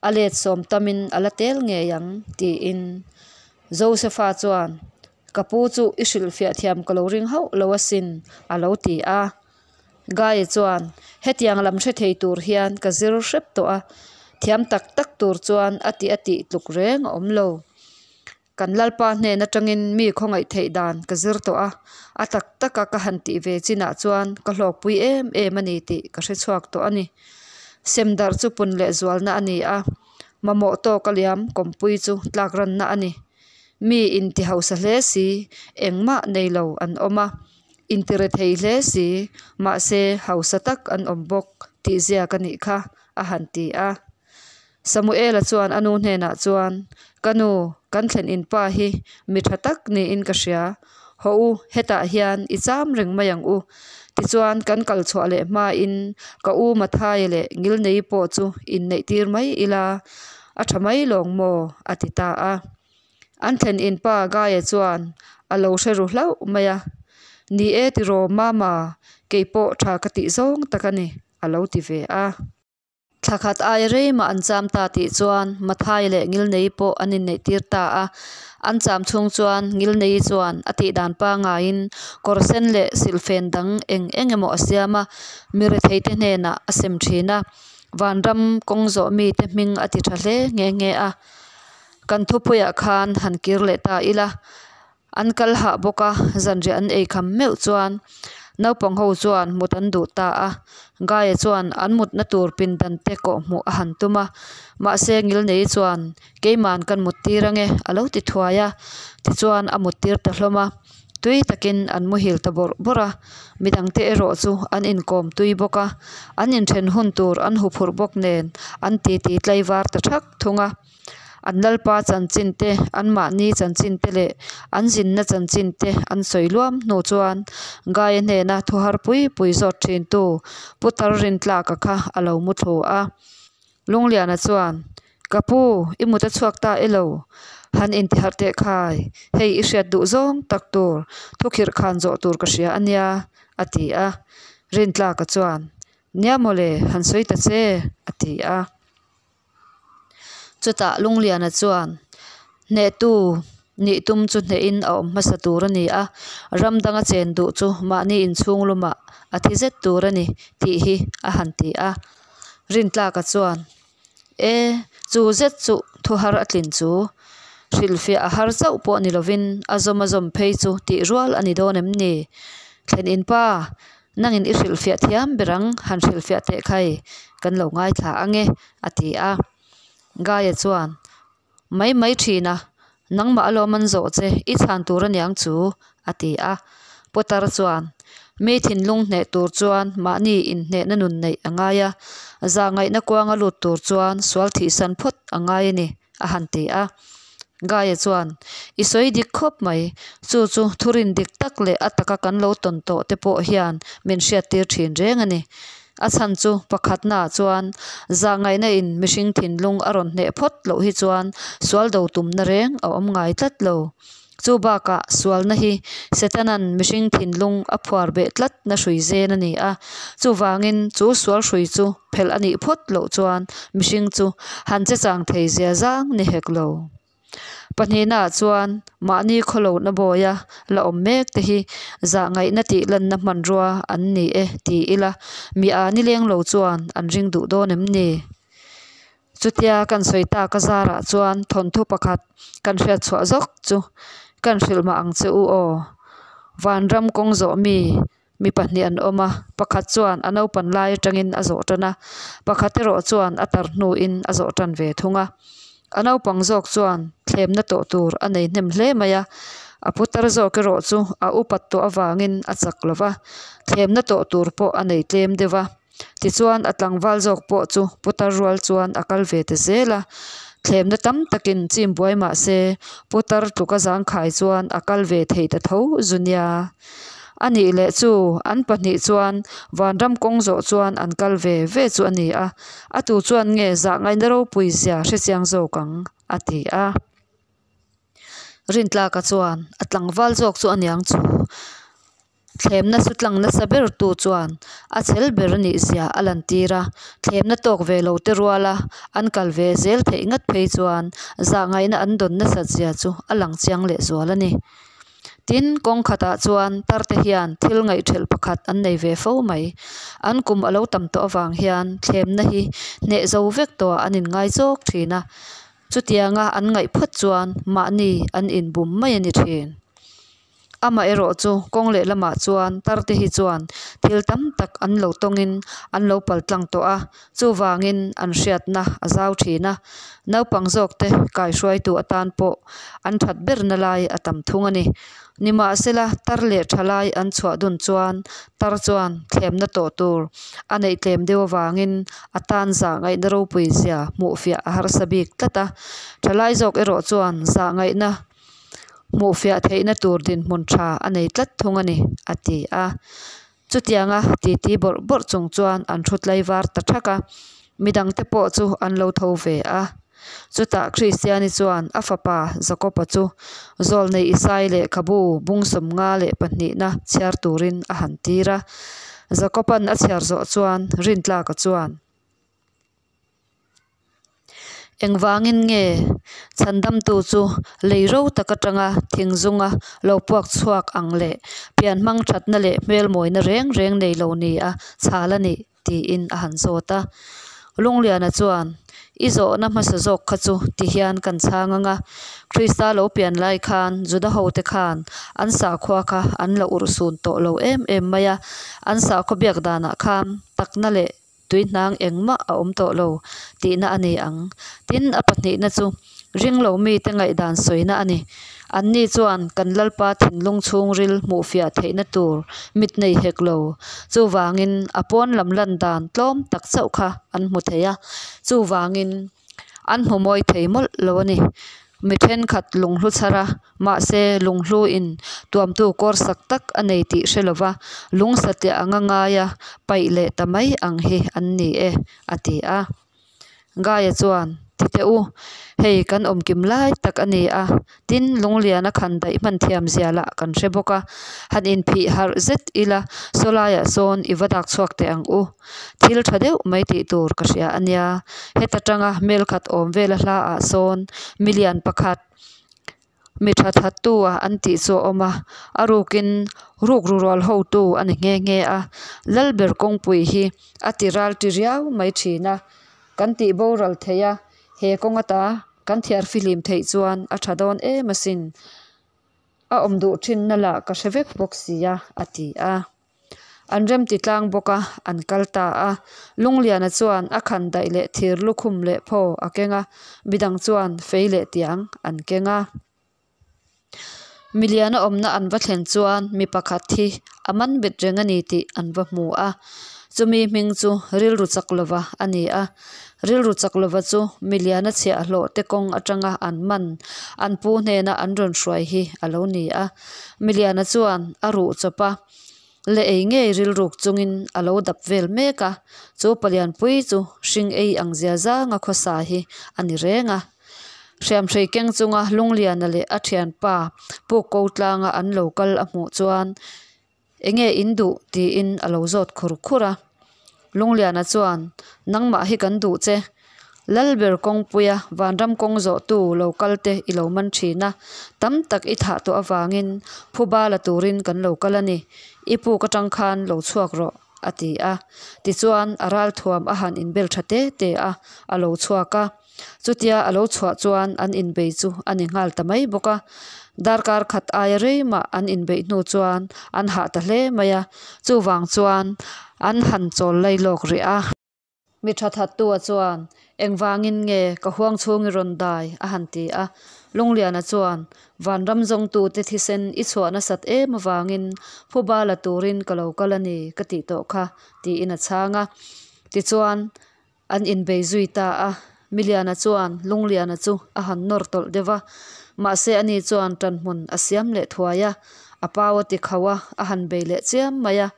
a let sawm tamin a la tel ngei ang tiin Josefa chuan Ka pu chu i hrilhfiah thiam ka lo ring hauh lo asin, a lo ti a. Gaia chuan, Hetiang lam hre thei tur hian ka zir hrep tawh a, thiam tak tak tur chuan a ti a tih tluk reng a awm lo. Kan Lalpa hnen atangin mi khawngaih theih dan ka zir tawh a, a tak taka ka han tih ve chinah chuan ka hlawkpui em em a ni tih ka hre chhuak tawh a ni. Semdarh chu pun lehzualna a ni a, mamawh tawka liam kawmpui chu tlakranna a ni. Mi inti hausa hle si, engmah nei lo an awm a, inti rethei hle si, mahse hausa tak an awm bawk tih ziak a nih kha, a han ti a. Samuela chuan a nu hnenah chuan, Ka nu, kan thlen in pa hi mi tha tak niin ka hria. Haw u, hetah hian i cham reng mai ang u. Tichuan kan kal chhuah leh hmain ka u Mathaia leh Ngilneii pawh chu inneih tir mai ila, A tha mai lawng maw? a ti ta a. An thlen in pa Gaia chuan a lo hre ru hlauh mai a. Ni e tiraw Mama, kei pawh tha ka tih zawng tak a ni, a lo ti ve a. Thla khat aia rei mah an cham ta tih chuan Mathai leh Ngilneii pawh an inneih tir ta a. An cham chhung chuan Ngilneii chuan a tih dan pangaiin kawr sen leh silhfen dang eng eng emaw a siam a, mi retheite hnenah a sem thin a. Vanram kawng zawh mite hming a ti tha hle nghe nghe a. Kan thupuiah khan han kir leh ta ila. An kal hah bawk a, zanriah an ei kham meuh chuan naupang ho chuan mut an duh ta a. Gaia chuan an mutna tur pindan te kawh hmuh a han tum a. Mahse Ngilneii chuan keiman kan mut tir ange a lo ti thuai a. Tichuan a mut tir ta hlawm a. Tui takin an muhil ta bawrh bawrh a, midangte erawh chu an inkawm tui bawk a, an inthen hun tur an huphurh bawk nen an titi tlaivar ta thak thung a. An Lalpa chanchin te, anmahni chanchin te leh an zinna chanchin te an sawi luam hnu chuan Gaia hnena thuhar pui pui zawt thintu Putar Rintlaka kha a lo muthlu a. Lungliana chuan, Ka pu, i mut a chhuak ta e lo? Han intiharh teh khai, hei i hriat duh zawng tak tur, thukhirh khan zawh tur ka hria a nia, a ti a. Rintlaka chuan, Nia mawle, han sawi ta che, a ti a. Chutah Lungliana chuan, Hnehtu nih tum chu hnehin a awm hmasa tur a ni a, ram danga chen duh chu mahni inchhung lumah a thi zet tur a ni, tih hi a han ti a. Rintlaka chuan, E, chu zet chu thu har a tlin chu. Hrilhfiah a har chauh pawh ni lovin a zawm a zawm phei chu tih rual a ni dawn em ni? Thlen in pa, nangin i hrilhfiah thiam ber ang, han hrilhfiah teh khai, kan lo ngaithla ang e, a ti a. Gaia chuan, Mai mai thin a, nangmah alawm an zawh che, i chhan tur aniang chu, a ti a. Putar chuan, Mi thinlung hneh tur chuan mahni inhnehna nun neih a ngai a, zahngaihna kuanga lut tur chuan sual thihsan phawt a ngai a ni, a han ti a. Gaia chuan, I sawi dik khawp mai, chu chu thurin dik tak leh a taka kan lo tawn tawh te pawh hian min hriattir thin reng a ni. A chhan chu pakhatnaah chuan zahngaihna in mihring thinlung a rawn hneh phawt loh hi chuan sual do tumna reng a awm ngai tlat lo. Chu bakah sualna hi Setana'n mihring thinlung a phuar beh tlatna hrui zen a ni a, chuvangin chu sual hrui chu phelh a nih phawt loh chuan mihring chu han che chang thei zia zang ni hek lo. Pahnihnaah chuan mahni khawlohna bawia la awm mek te hi zahngaihna tih lanna hmanrua an ni e ti ila mi a nileng lo chuan an ring duh dawn em ni? Chutia kan sawi tak a zarah chuan thawnthu pakhat kan hriat chhuah zawk chu kan hrilh mah ang che u aw. Vanram kawng zawh mi mi pahnih an awm a, pakhat chuan a naupan lai atangin a zawh tan a, pakhat erawh chuan a tar hnuin a zawh tan ve thung a. A naupang zawk chuan thlemna tawh tur a nei hnem hle mai a, a putar zawk erawh chu a upat tawh avangin a chak lo va, thlemna tawh tur pawh a nei tlem deuh a. Tichuan a tlangval zawk pawh chu putar rual chuan a kal ve ta zel a, thlemna tam takin chim buai mah se putar tluka zangkhai chuan a kal ve thei ta tho zu nia. A nih leh chu an pahnih chuan vanram kawng zawh chuan an kal ve ve chu a ni a, a tu chuan nge zahngaihna ropui zia hrechiang zawk ang a ti a. Rintlaka chuan a tlangval zawk chu aniang chu. Thlemna su tlang nasa ber tu chuan a chhel ber nih zia a lantir a, thlemna tawk ve lo te ruala an kal ve zel theih ngat phei chuan zahngaihna an dawn nasat zia chu a lang chiang leh zual a ni. Tin, kawng khatah chuan tar te hian thil ngaihthelh pakhat an nei ve fo mai. An kum a lo tam tawh avang hian thlemna hi hneh zo vek tawhah an inngai chawk thin a, chutianga an ngaih phawt chuan mahni an inbum mai a ni thin. Amaherawhchu, kawng lehlamah chuan tarte hi chuan thil tam tak an lo tawngin an lo paltlang tawh a, chuvangin an hriatna a zau thin a, naupang zawkte kaihruaitu atan pawh an that berna lai a tam thung a ni. Nimahsela, tar leh thalai an chhuah dun chuan tar chuan thlemna tawh tur a neih tlem deuh avangin a tan zahngaihna ropui zia hmuhfiah a harsa bik tlat a, thalai zawk erawh chuan zahngaihna hmuhfiah theihna tur dinhmun tha a nei tlat thung a ni, a ti a. Chutianga titi bawrh bawrh chung chuan an thu tlaivar ta thak a, midangte pawh chu an lo tho ve a. Chutah Kristiani chuan a fapa Jakoba chu Zawlnei Isai lehkhabu bung 52na chhiar turin a han tir a. Jakoba'n a chhiar zawh chuan Rintlaka chuan. Engvangin nge Chhandamtu chu lei ro tak atanga thing zunga lo puak chhuak ang leh pianhmang thatna leh hmelmawina reng reng nei lo ni a chhal a nih? tiin a han zawt a. Lungliana chuan, I zawhna hmasa zawk kha chu ti hian kan chhang ang a, Krista lo pian lai khan Juda hote khan an sakhua kha an la urhsun tawh lo em em mai a, an sakhaw biak danah khan takna leh Tuihnang engmah a awm tawh lo tihna a ni ang. Tin, a pahnihna chu ringlo mite ngaihdan sawina a ni. Anni chuan kan Lalpa thinlung chhungril hmuhfiah theihna tur mit nei hek lo. Chuvangin a pawn lam lan dan tlawm tak chauh kha an hmu thei a. Chuvangin. An hmu mawi thei mawlh lo a ni. Mi thenkhat lunghlu chhar a, mahse lunghlu in tuamtu kawr sak tak a nei tih hre lova lung satliah anga ngaia paih leh ta mai ang hi an ni e, a ti a. Gaia chuan, Ti teh u, hei kan awmkim lai tak a ni a, Tin, Lungliana khan daih hman thiam zia lah kan hre bawk a, han inphih harh zet ila sawlaiah sawn i va dak chhuak teh ang u. Thil tha deuh mai tih tur ka hria a nia. Heta tanga hmel khat awm vela hla ah sawn milian pakhat mi tha thattu a an tih chu a awm a, a rukin rukru rual hotu a ni nghe nghe a. Lalber kawngpui hi a ti ral ti riau mai thin a, kan tih boral thei a, he kawng ata Kan thiar fihlim theih chuan a tha dawn em asin. A awm duh thinna lah ka hre vek bawk sia, a ti a. An remti tlang bawk a, an kal ta a. Lungliana chuan a khan daih leh thir lukhum leh phaw a keng a, midang chuan fei leh tiang an keng a. Miliana awmna an va thlen chuan mi pakhat hi a man bet reng a ni tih an va hmu a. Chumi hming chu rilru chak lova a ni a. Rilru chak lova chu miliana chhiahhlawh te kawng atanga an man an pu hnena an rawn hruai hi a lo ni a. Miliana chuan a ruh chawp a, la ei ngei rilruk chungin a lo dap vel mek a. Chu palianpui chu hring ei ang zia zanga khawsa hi a ni reng a. Hriamhrei keng chunga Lungliana leh a thianpa puk ko tlanga an lo kal a hmuh chuan Enge in duh? tiin a lo zawt khur khur a. Lungliana chuan Nangmah hi kan duh che. Lalber kawngpuia vanram kawng zawhtu lo kal te i lo man thin a, tam tak i thah tawh avangin phuba la turin kan lo kal a ni, i puk atang khan lo chhuak rawh, a ti a. Tichuan a ralthuam a han inbel tha te te a, a lo chhuak a. Chutia a lo chhuah chuan an inbei chu a ni nghal ta mai bawk a. Darkar khat aia rei mah an inbeih hnu chuan an hah ta hle mai a, chuvang chuan an han chawl lailawk rih a. Mi tha thattua chuan, Engvangin nge ka huang chhung i rawn dai? a han ti a. Lungliana chuan, Vanram zawngtute thisen i chhuah nasat em avangin phuba la turin ka lo kal a ni ka tih tawh kha, tiin a chhang a. Tichuan, an inbei zui ta a. Miliana chuan Lungliana chu a han nawr tawlh deuh va, mahse ani chuan ṭanhmun a siam leh thuai a, a pau a ti khauh a, a han bei leh chiam mai a.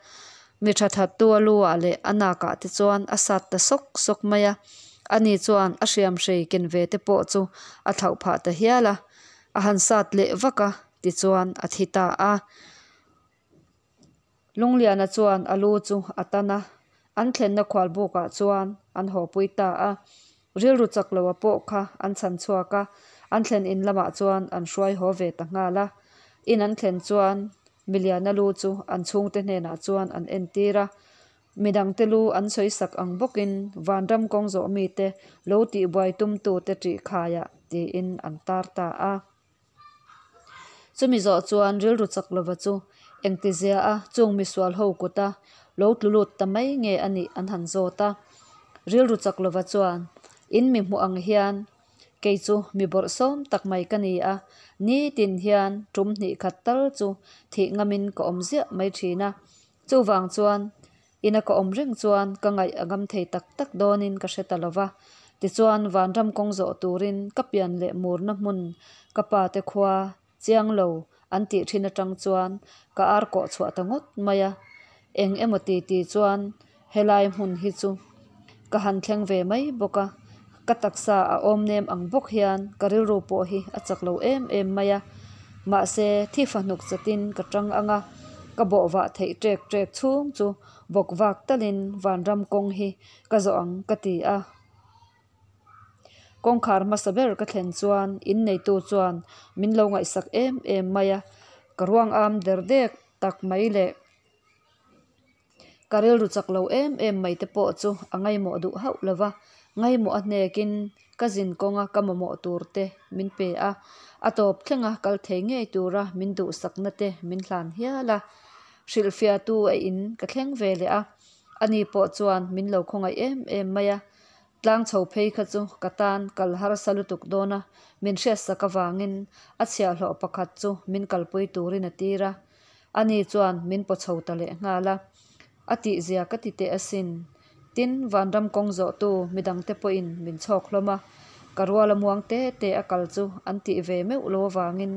Mi tha thattu a lu ah leh a nak ah te chuan a sat ta sawk sawk mai a, ani chuan a hriam hrei ken ve te pawh chu a thlauh phah ta hial a, a han sat leh vak a, tichuan a thi ta a. Lungliana chuan a lu chu a tan a, an thlenna khualbuk ah chuan an haw pui ta a, rilru chak lo a pawh kha an chhan chhuak a, an thlen in lamah chuan an hruai haw ve ta nghal a, in an thlen chuan Miliana lu chu an chhungte hnenah chuan an entir a, midangte lu an sawi sak ang bawkin vanram kawng zawh mite lo tihbuai tumtute ṭih khaiah tiin an tar ta a. Chumi zawh chuan rilru chak lova chu engtizia a chung misual ho kuta lo tlu lut ta mai nge a nih an han zawt a. Rilru chak lova chuan in mi hmuh ang hian Kei chu mi bawrhsawm tak mai ka ni a, nitin hian tum hnih khat tal chu thih ngamin ka awm ziah mai thin a. Chuvang chuan ina ka awm reng chuan ka ngaih a ngam thei tak tak dawnin ka hre ta lo va. Tichuan vanram kawng zawh turin ka pian leh murna hmun ka pa te khua chiang lo an tih thin atang chuan ka ar kawh chhuah ta ngawt mai a. Eng emaw ti ti chuan helai hmun hi chu ka han thleng ve mai bawk a, ka taksa a awm nem ang bawk hian ka rilru pawh hi a chak lo em em mai a. Mahse thi fahnuk chatin ka tang ang a, ka bawh vah theih ṭek ṭek chhung chu bawk vak talin vanram kawng hi ka zawh ang ka ti a. Kawngkhar hmasa ber ka thlen chuan inneitu chuan min lo ngaihsak em em mai a, ka ruang am der dek tak mai leh ka rilru chak lo em em mai te pawh chu a ngaimawh duh hauh lo va, ngaimawh a hnekin ka zin kawnga ka mamawh tur te min pe a, a tawp thlenga kal thei ngei tura min duhsakna te min hlan hial a, hrilhfiahtu a in ka thleng ve leh a, ani pawh chuan min lo khawngaih em em mai a. Tlang chho phei kha chu ka tan kal harsa lutuk dawn a, min hriatsak avangin a chhiahhlawh pakhat chu min kalpui turin a tir a. Ani chuan min paw chho ta leh nghal a. A tihzia ka ti teh asin. Tin, vanram kawng zawhtu midangte pawhin min chhawk hlawm a, ka ruala muang te te a kal chu an tih ve meuh lo avangin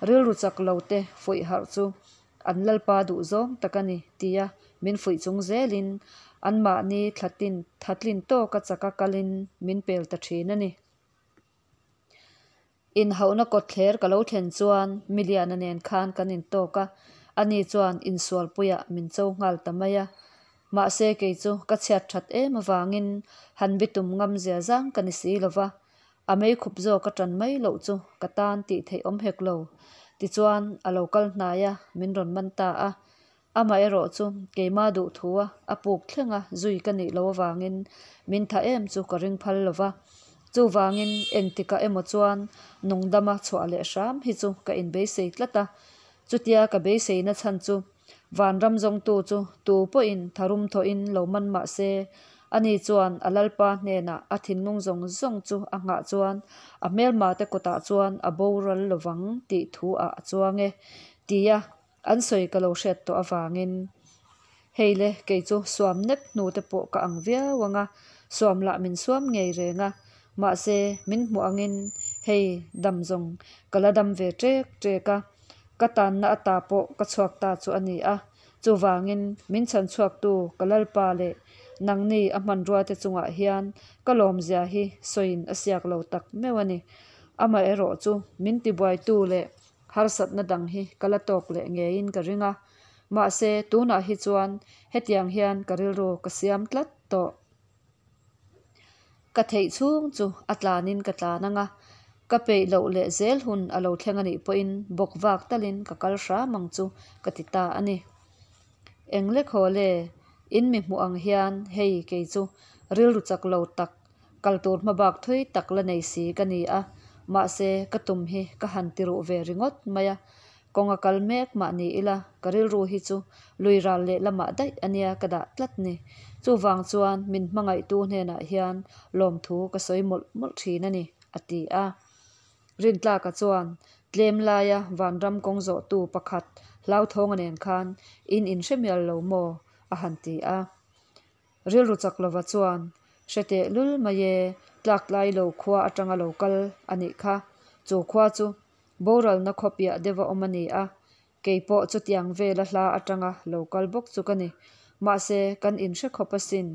rilru chak lo te fuih harh chu An Lalpa duh zawng tak a ni, tia min fuih chung zelin anmahni thlatin thatlin tawka chaka kalin min pel ta thin a ni. Inhauhna kawtthler ka lo thlen chuan Miliana nen khan kan intawk a, ani chuan insualpuiah min cho nghal ta mai a. Mahse kei chu ka chhiat that em avangin han bitum ngam zia zang ka ni si lo va, A meikhup zawk a tan mai loh chu ka tan tih theih awm hek lo. Tichuan, a lo kal hnai a, min rawn man ta a. Amaherawh chu keima duh thua a puk thlenga zui ka nih loh avangin min tha em chu ka ring phal lo va. Chuvangin engtikah emaw chuan nungdama chhuah leh hram hi chu ka inbeisei tlat a. Chutia ka beiseina chhan chu Vanram zawngtu chu tu pawhin tharum thawhin lo man mah se, ani chuan a Lalpa hnenah a thinlung zawng zawng chu a nghah chuan a hmelmate kutah chuan a boral lovang tih thu ah a chuang e, tia an sawi ka lo hriat tawh avangin. Hei le, kei chu suam nep hnu te pawh ka ang viau ang a, suam lah min suam ngei reng a, mahse min hmuh angin hei dam zawng ka la dam ve ṭek ṭek a. Ka tanna ata pawh ka chhuak ta chu a ni a, chuvangin min chhan chhuaktu ka Lalpa leh nangni a hmanruate chungah hian ka lawmzia hi sawiin a siak lo tak meuh a ni. Amaherawh chu min tibuaitu leh harsatna dang hi ka la tawk leh ngeiin ka ring a, mahse tunah hi chuan hetiang hian ka rilru ka siam tlat tawh. Ka theih chhung chu a tlanin ka tlan anga, ka peih loh leh zel hun a lo thleng anih pawhin bawk vak talin ka kal hram ang chu ka ti ta a ni. Eng lek haw le, in mi hmuh ang hian hei kei chu rilru chak lo tak, kal tur hmabak thui tak la nei si ka ni a, mahse ka tum hi ka han ti ruh ve ringawt mai a, kawng a kal mek mah ni ila ka rilru hi chu lui ral leh lamah daih a nia ka dah tlat ni. Chuvang chuan min hmangaihtu hnenah hian lawmthu ka sawi mawlh mawlh thin a ni, a ti a. Rintlaka chuan tlem laia vanram kawng zawhtu pakhat hlauthawnga nen khan in inhre mial lo maw? a han ti a. Rilru chak lova chuan, Hre teh lul mai e, tlaktlai lo khua atanga lo kal a nih kha. Chu khua chu boralna khaw piah deuha awm a ni a, kei pawh chutiang vela hla atanga lo kal bawk chu ka ni. Mahse, kan inhre khawp asin.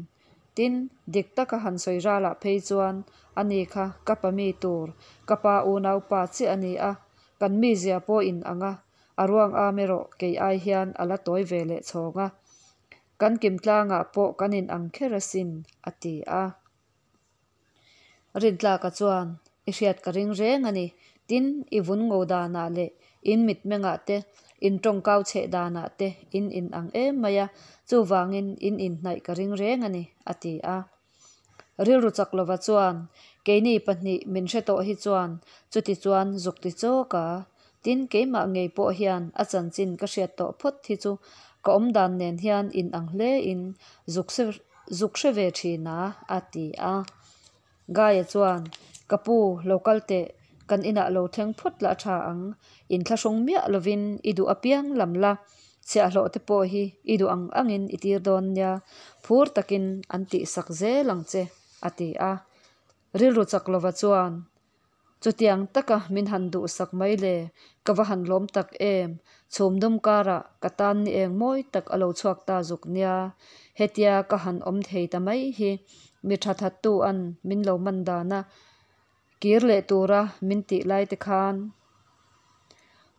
Tin, dik taka han sawi ralah phei chuan ani kha ka pa mi tur, ka pa unaupa chiah a ni a, kan mizia pawh in ang a, a ruang am erawh kei ai hian a la tawi ve leh chhawng a. Kan kim tlangah pawh kan in ang kher asin, a ti a. Rintlaka chuan, I hriat ka ring reng a ni. Tin, i vun ngo danah leh in mitmengah te, in tawngkau chheh danah te in in ang em mai a, chuvangin in inhnaih ka ring reng a ni, a ti a. Rilru chak lova chuan, Keini pahnih min hre tawh hi chuan chuti chuan zuk ti chawk a. Tin, keimah ngei pawh hian a chanchin ka hriat tawh phawt hi chu ka awmdan nen hian in ang hle in zuk zuk hre ve thin a, a ti a. Gaia chuan, Ka pu, lo kal teh, kan inah lo thleng phawt la a tha ang. Inthlahrung miah lovin i duh apiang lam la, chhiahhlawh te pawh hi i duh ang angin i tir dawn nia, phur takin an tihsak zel ang che, a ti a. Rilru chak lova chuan, Chutiang taka min han duhsak mai le, ka va han lawm tak em! Chhum dum karah ka tan ni eng mawi tak a lo chhuak ta zuk nia. Hetia ka han awm thei ta mai hi mi tha thattu an min lo man dan a, kir leh tura min tih lai te khan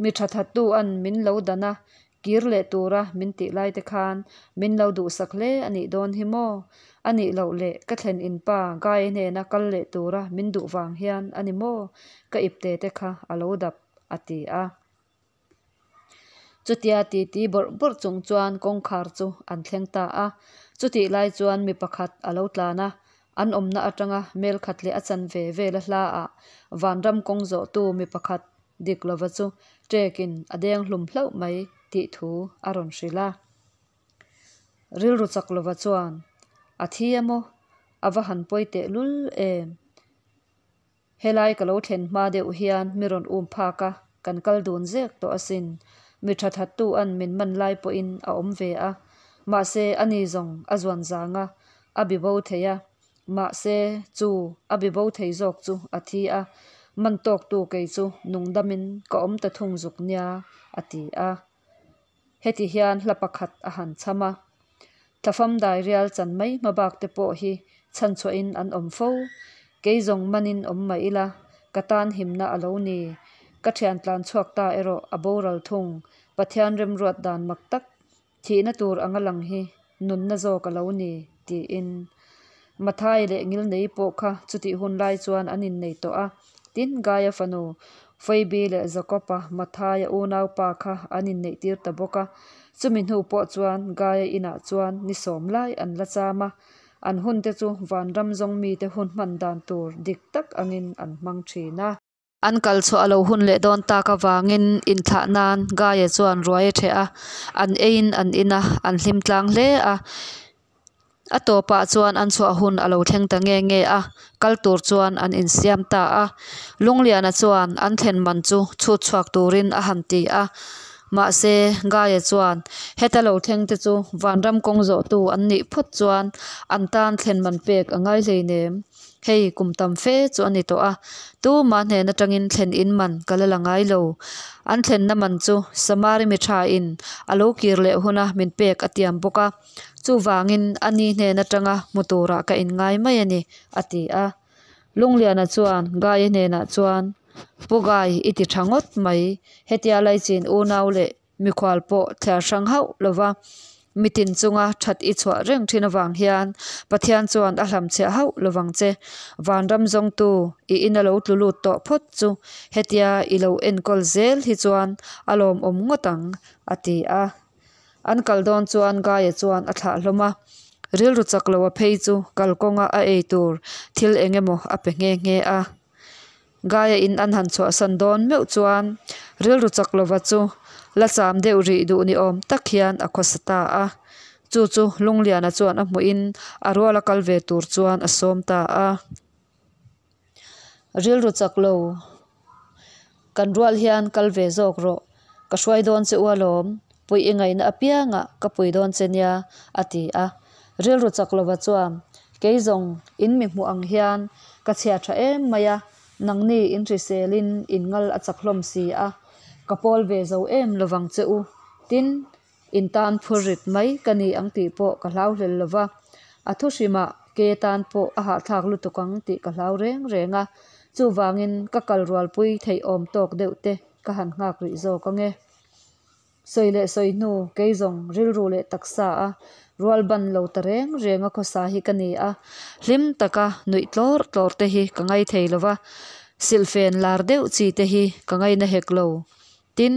mi tha thattu an min lo dan a, Kir leh tura min tih lai te khan min lo duhsak hle a nih dawn hi maw? A nih loh leh ka thlen in pa Guy hnena kal leh tura min duh vang hian a ni maw? Ka ipte te kha a lo dap, a ti a. Chutia titi bawrh bawrh chung chuan kawngkhar chu an thleng ta a. Chutih lai chuan mi pakhat a lo tlan a, an awmna atanga mel khat leh a chanve vela hla ah vanram kawng zawhtu mi pakhat Dik lova chu ṭekin a deng hlum hlauh mai tih thu a rawn hrilh a. Rilru chak lova chuan, A thi a maw? A va han pawi teh lul em? Helai ka lo thlen hma deuh hian mi rawn um phak a, kan kal dun zek tawh asin. Mi tha thattu an min man lai pawhin a awm ve a. Mahse, ani zawng a zuan zang a, a bibo thei a. Mahse, chu a bibo thei zawk chu a thi a, man tawktu kei chu nungdamin ka awm ta thung zuk nia, a ti a. Heti hian hla pakhat a han chham a, Thlafam dairial chan mai hmabak te pawh hi chhanchhuahin an awm fo. Kei zawng manin awm mah ila, ka tan himna a lo ni. Ka thian tlan chhuak ta erawh a boral thung. Pathian remruat dan mak tak Thihna tur anga lang hi nunna zawk a lo ni, tiin. Mathai leh Ngilnei pawh kha chutih hun lai chuan an innei tawh a. Tin, Gaia fanu Phoebe leh Jakob-a Mathaia unaupa kha an inneihtir ta bawk a. Chumi hnu pawh chuan Gaia inah chuan ni sawm lai an la cham a. An hunte chu vanram zawng mite hun hman dan tur dik tak angin an hmang thin a. An kal chhuah a lo hun leh dawn tak avangin inthlah nan Gaia chuan ruai a ṭheh a, an eiin an in a, an hlim tlang hle a. A tawpah chuan an chhuah hun a lo thleng ta nge nge a, kal tur chuan an insiam ta a. Lungliana chuan an thlen man chu chhut chhuak turin a han ti a. Mahse, Gaia chuan heta lo thleng te chu vanram kawng zawhtu an nih phawt chuan an tan thlen man pek a ngai hleinem. Hei kum tam fe chu a ni tawh a, tuma hnen atangin thlen in man ka la la ngai lo. An thlenna man chu Samari mi tha in a lo kir leh huna min pek a tiam bawk a, chuvangin a ni hnen atanga hmu turah ka inngai mai a ni, a ti a. Lungliana chuan Gaia hnenah chuan, Pu Gai, i ti tha ngawt mai, hetia laichin unau leh mikhual pawh thliar hrang hauh lova. Mitin chunga that i chhuah reng thin avang hian Pathian chuan a hlamchhiah hauh lovang che. Vanram zawngtu i ina lo tlu lut tawh phawt chu hetia i lo enkawl zel hi chuan a lawmawm ngawt ang, a ti a. An kal dawn chuan Gaia chuan a thlah hlawm a, rilru chak lo a phei chu kalkawnga a ei tur thil eng emaw a pe nghe nghe a. Gaia in an han chhuahsan dawn meuh chuan rilru chak lova chu la cham deuh rih duh ni awm tak hian a khawsa ta a. Chu chu Lungliana chuan a hmuhin a ruala kal ve tur chuan a sawm ta a. Rilru chak lo kan rual hian kal ve zawk rawh, ka hruai dawn che u alawm, puih i ngaihna apiangah ka pui dawn che nia, a ti a. Rilru chak lova chuan, Kei zawng in mi hmuh ang hian ka chhia tha em mai a, nangni in hriselin in ngal a chak hlawm si a, ka pawl ve zo em lovang che u, tin, In tan phur rit mai ka ni ang tih pawh ka hlau hlel lo va, a thu hrimah ke tan pawh a hahthlak lutuk ang tih ka hlau reng reng a, chuvangin ka kal rualpui theih awm tawk deuh te ka han nghak rih zawk ang e. Sawi leh sawi hnu kei zawng rilru leh taksa a rual ban lo ta reng reng a khawsa hi ka ni a, hlim taka nuih tlawr tlawr te hi ka ngai thei lo va, silhfen lar deuh chi te hi ka ngaina hek lo. Tin,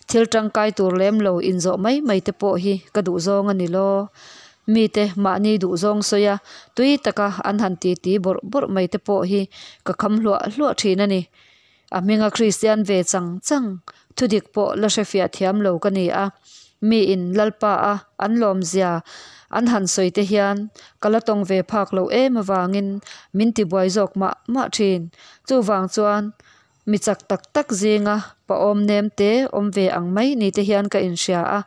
thil tangkai tur lem lo inzawh mai mai te pawh hi ka duhzawng a ni law. Mite mahni duhzawng sawi a, tui taka an han titi bawrh bawrh mai te pawh hi ka kham hluah hluah thin a ni. A hminga Kristian ve chang chang, thudik pawh la hrefiah thiam lo ka ni a. Miin Lalpa a an lawmzia an han sawi te hian ka la tawng ve phak loh em avangin min tibuai zawk mah mah thin. Chuvang chuan Mi chak tak tak zinga pawhawm nem te awm ve ang mai ni te hian ka inhria a,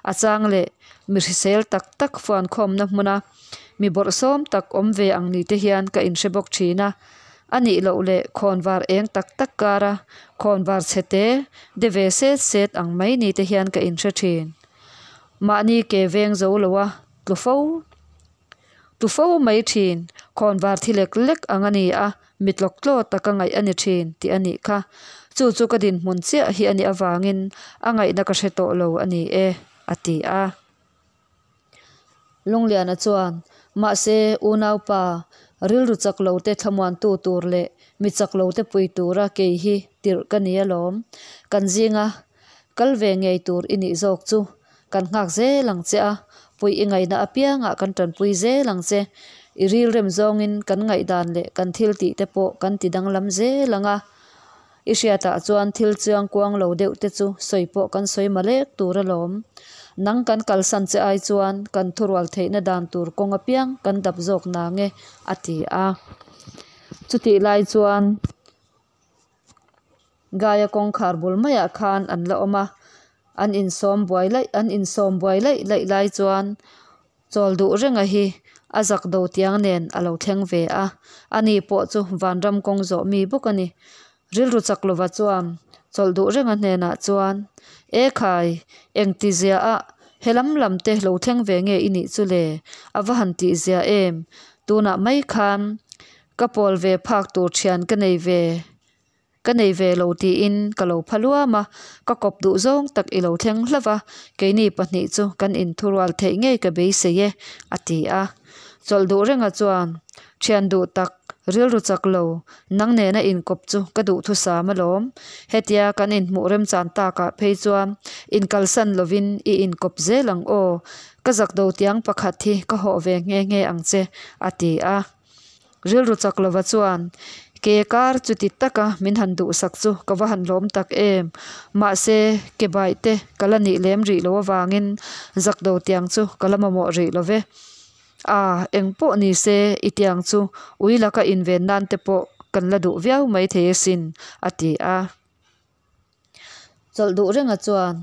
a chang leh mi hrisel tak tak fuankhawmna hmuna mi bawrhsawm tak awm ve ang ni te hian ka inhre bawk thin a. A nih loh leh khawnvar eng tak tak kara khawnvar chhe te de ve set set ang mai ni te hian ka inhre thin. Mahni ke veng zo loa tlu fo. Tu fo mai thin, khawnvar thi lek lek ang a ni a, mi tlawk tlaw taka ngaih a ni thin tih a nih kha. Chu chu ka dinhmun chiah hi a nih avangin a ngaihna ka hre tawh lo a ni e, a ti a. Lungliana chuan, Mahse, unaupa, rilru chak lo te thlamuantu tur leh mi chak lo te pui tura kei hi tirh ka ni alawm. Kan zinga kal ve ngei tur i nih zawk chu. Kan nghak zel ang che a, puih i ngaihna apiangah kan tanpui zel ang che. I rilrem zawngin kan ngaihdan leh kan thil tih te pawh kan ti danglam zel ang a. I hriatah chuan thil chiang kuang lo deuh te chu sawi pawh kan sawi malek tur alawm. Nang kan kalsan che ai chuan kan thurual theihna dan tur kawng apiang kan dap zawk nang e, a ti a. Chutih lai chuan. Gaia kawngkhar bul maiah khan an la awm a, an insawm buai laih an insawm buai laih laih lai chuan chawl duh renga hi a zak do tiang nen a lo thleng ve a, ani pawh chu vanram kawng zawh mi bawk a ni. Rilru chak lova chuan chawlh duh renga hnenah chuan, E khai, engti zia ah he lam lam te lo thleng ve nge i nih chu le? A va han tih zia em? Tunah mai khan Ka pawl ve phak tur thian ka nei ve, ka nei ve lo tiin ka lo pha luam a, ka kawp duh zawng tak i lo thleng hlauh a, keini pahnih chu kan inthurual theih ngei ka beisei e, a ti a. Chawlh duh renga chuan, Thian duh tak, rilru chak lo, nang nena inkawp chu ka duhthusam alawm. Hetia kan inhmuh remchan takah phei chuan inkalsan lovin i inkawp zel ang aw, ka zak do tiang pakhat hi ka hawh ve nghe nghe ang che, a ti a. Rilru chak lova chuan, Ke kar chuti taka min han duhsak chu ka va han hlawm tak em. Mahse, ke baih te ka la nih lem rih lo avangin zak do tiang chu ka la mamawh rih lo ve. A, eng pawh ni se i tiang chu ui laka inven nan te pawh kan la duh viau maithei asin, a ti a. Chawlh duh renga chuan,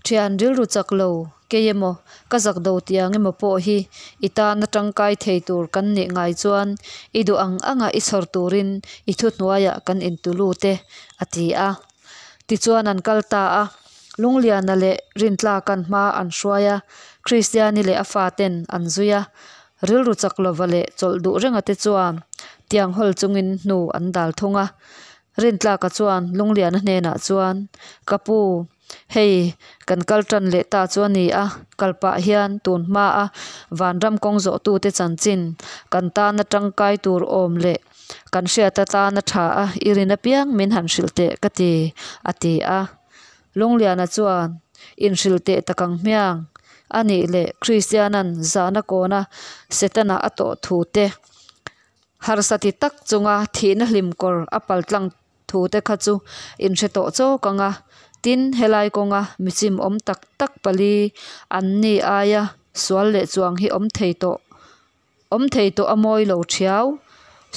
Thian rilru chak lo, kei emaw, ka zak do tiang emaw pawh hi i tana tangkai thei tur kan nih ngai chuan i duh ang anga i chhawr turin i thuhnuaiah kan intu lut e, a ti a. Tichuan an kal ta a, Lungliana leh Rintlaka'n hma an hruai a, Kristiani leh a faten an zui a, rilru chak lova leh chawlh duh renga te chuan tiang hawl chungin hnu an dal thung a. Rintlaka chuan Lungliana hnenah chuan, Ka pu, Hei, kan kal tan leh ta chu a ni a, kal pah hian tun hmaa vanram kawng zawhtute chanchin kan tana tangkai tur awm leh kan hriat atana tha a i rin apiang min han hrilh teh ka ti, a ti a. Lungliana chuan, Inhrilh teh tak ang hmiang, a nih leh Kristianan zahna kawna Setana a tawh thu te, harsa ti tak chunga thihna hlim kawr a paltlang thu te kha chu inhre tawh chawk ang a, tin helai kawnga michim awm tak tak pali an ni aia sual leh chuang hi awm thei tawh awm thei tawh a mawi lo thiau,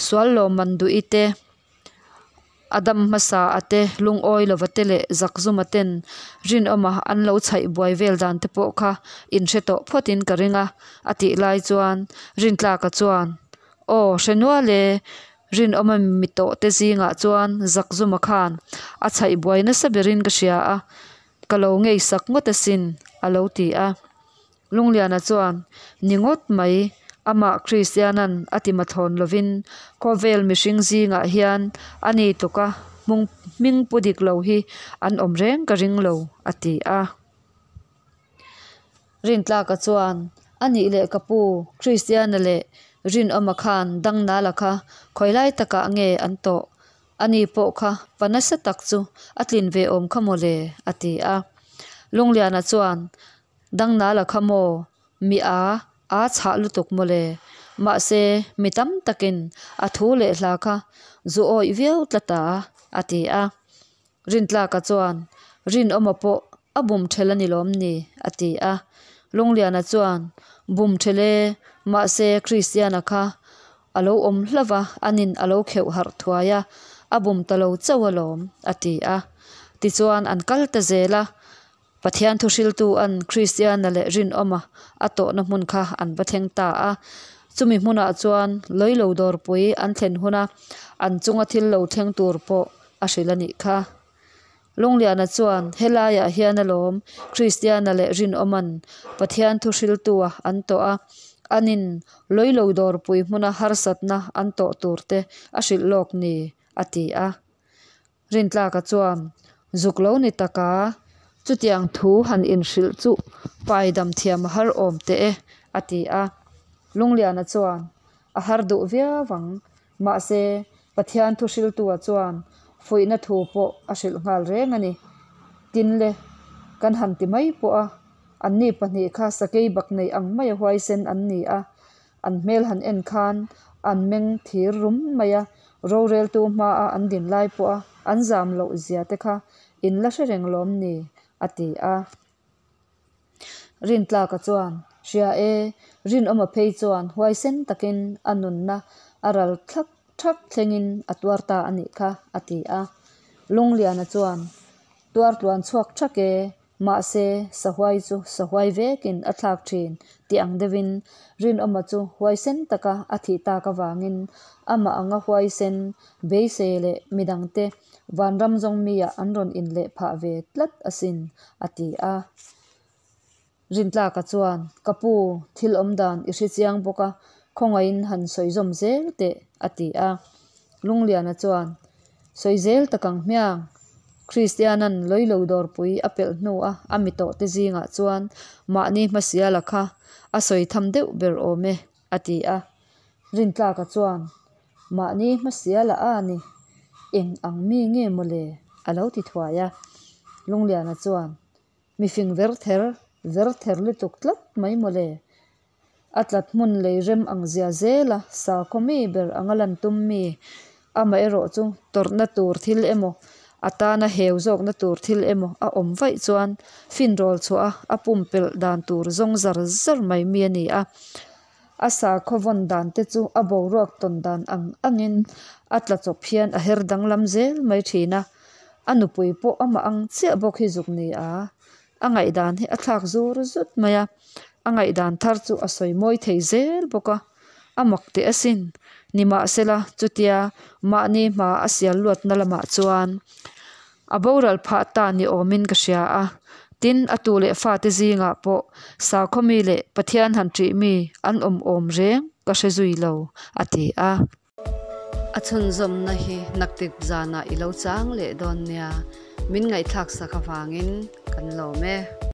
sual lawmman duh i te, a dam hmasa a te, lungawi lova te leh zakzuma ten rinawma an lo chhaih buai vel dan te pawh kha inhre tawh phawtin ka ring a, a tih lai chuan Rintlaka chuan, Aw, hre nual e, Rinawma mi tawh te zingah chuan Zakzuma khan a chhaih buai nasa berin ka hria a, ka lo ngei sak ngawt asin, a lo ti a. Lungliana chuan, Ni ngawt mai, amah Kristianan a ti mathlawn lovin khawvel mihring zingah hian a ni tluka hming pu dik lo hi an awm reng ka ring lo, a ti a. Rintlaka chuan, A nih leh ka pu, Kristiana leh Rinawma khan Dangnala kha khawi lai takah nge an tawh? Ani pawh kha pa nasa tak chu a tlin ve awm kha maw le? a ti a. Lungliana chuan, Dangnala kha maw? Mi a a chhah lutuk maw le? Mahse, mi tam takin a thu leh hla kha zu awih viau tlat a, a ti a. Rintlaka chuan, Rinawma pawh a bum ṭhel a ni lawm ni? a ti a. Lungliana chuan, Bum ṭhel e, mahse Kristiana kha a lo awm hlauh a, anin a lo kheuh harh thuai a, a bum ta lo chauh alawm, a ti a. Tichuan an kal ta zel a, Pathian thuhriltu an Kristiana leh Rinawma a tawhna hmun kha an va thleng ta a. Chumi hmunah chuan Lawilo dawrpui an thlen huna an chunga thil lo thleng tur pawh a hrilh a nih kha. Lungliana chuan helaiah hian alawm Kristiana leh Rinawma'n Pathian thuhriltua an tawh a, anin Lawilo dawrpui hmuna harsatna an tawh turte a hrilh lawk ni, a ti a. Rintlaka chuan, Zuk lo ni taka, chutiang thu han inhrilh chu paidam thiam a har awm teh e, a ti a. Lungliana chuan, A har duh viau ang, mahse Pathian thu hriltua chuan fuihna thu pawh a hrilh nghal reng a ni. Tinle, kan han ti mai pawh a, anni pahnih kha sakei bak nei ang maia huaisen an ni a, An hmel han en khan an meng thir rum mai a, roreltu hmaa an din lai pawha an zam loh zia te kha in la hre reng lawm ni? a ti a. Rintlaka chuan, Hria e, Rinawma phei chuan huaisen takin a nunna a ral thlak thak thlengin a tuar ta a nih kha, a ti a. Lungliana chuan, Tuar tluan chhuak thak e, Mahse, sahuai chu sahuai vekin a thlak thin tih ang deuhin Rinawma chu huaisen taka a thih tak avangin amah anga huaisen beisei leh midangte vanram zawng miah an rawn inleh phah ve tlat asin, a ti a. Rintlaka chuan, Ka pu, thil awm dan i hre chiang bawk a, khawngaihin han sawi zawm zel teh, a ti a. Lungliana chuan, Sawi zel tak ang hmiang, Kristianan Lawilo dawrpui a pelh hnua a mi tawhte zingah chuan mahni hmasiala kha a sawi tham deuh ber awm e, a ti a. Rintlaka chuan, Mahni hmasiala a ni, eng ang mi nge mawle? a lo ti thuai a. Lungliana chuan, Mi fing ver ther ver ther lutuk tlat mai mawle. A tlat hmun lei rem ang zia zela sakhaw mi ber anga lan tum mi, amaherawh chu tawrhna tur thil emaw, a tana heu zawkna tur thil emaw a awm vaih chuan finrawl chhuah a a pumpelh dan tur zawng zar zar mai mi a ni a. A sakhaw vawn dan te chu a boruak tawn dan ang angin a tla chawp hian a her danglam zel mai thin a. A nupui pawh amah ang chiah bawk hi zuk ni a, a ngaihdan hi a thlak zur zut mai a, a ngaihdan thar chu a sawi mawi thei zel bawk a, a mak teh asin. Nimahsela chutia mahni hma a sial luatna lamah chuan a boral phah ta ni awmin ka hria a, tin a tu leh fate zingah pawh sakhaw mi leh Pathian han ṭih mi an awm awm reng ka hre zui lo, a ti a. A chhunzawmna hi naktik zanah i lo chang leh dawn nia. Min ngaihthlak sak avangin kan lawm e.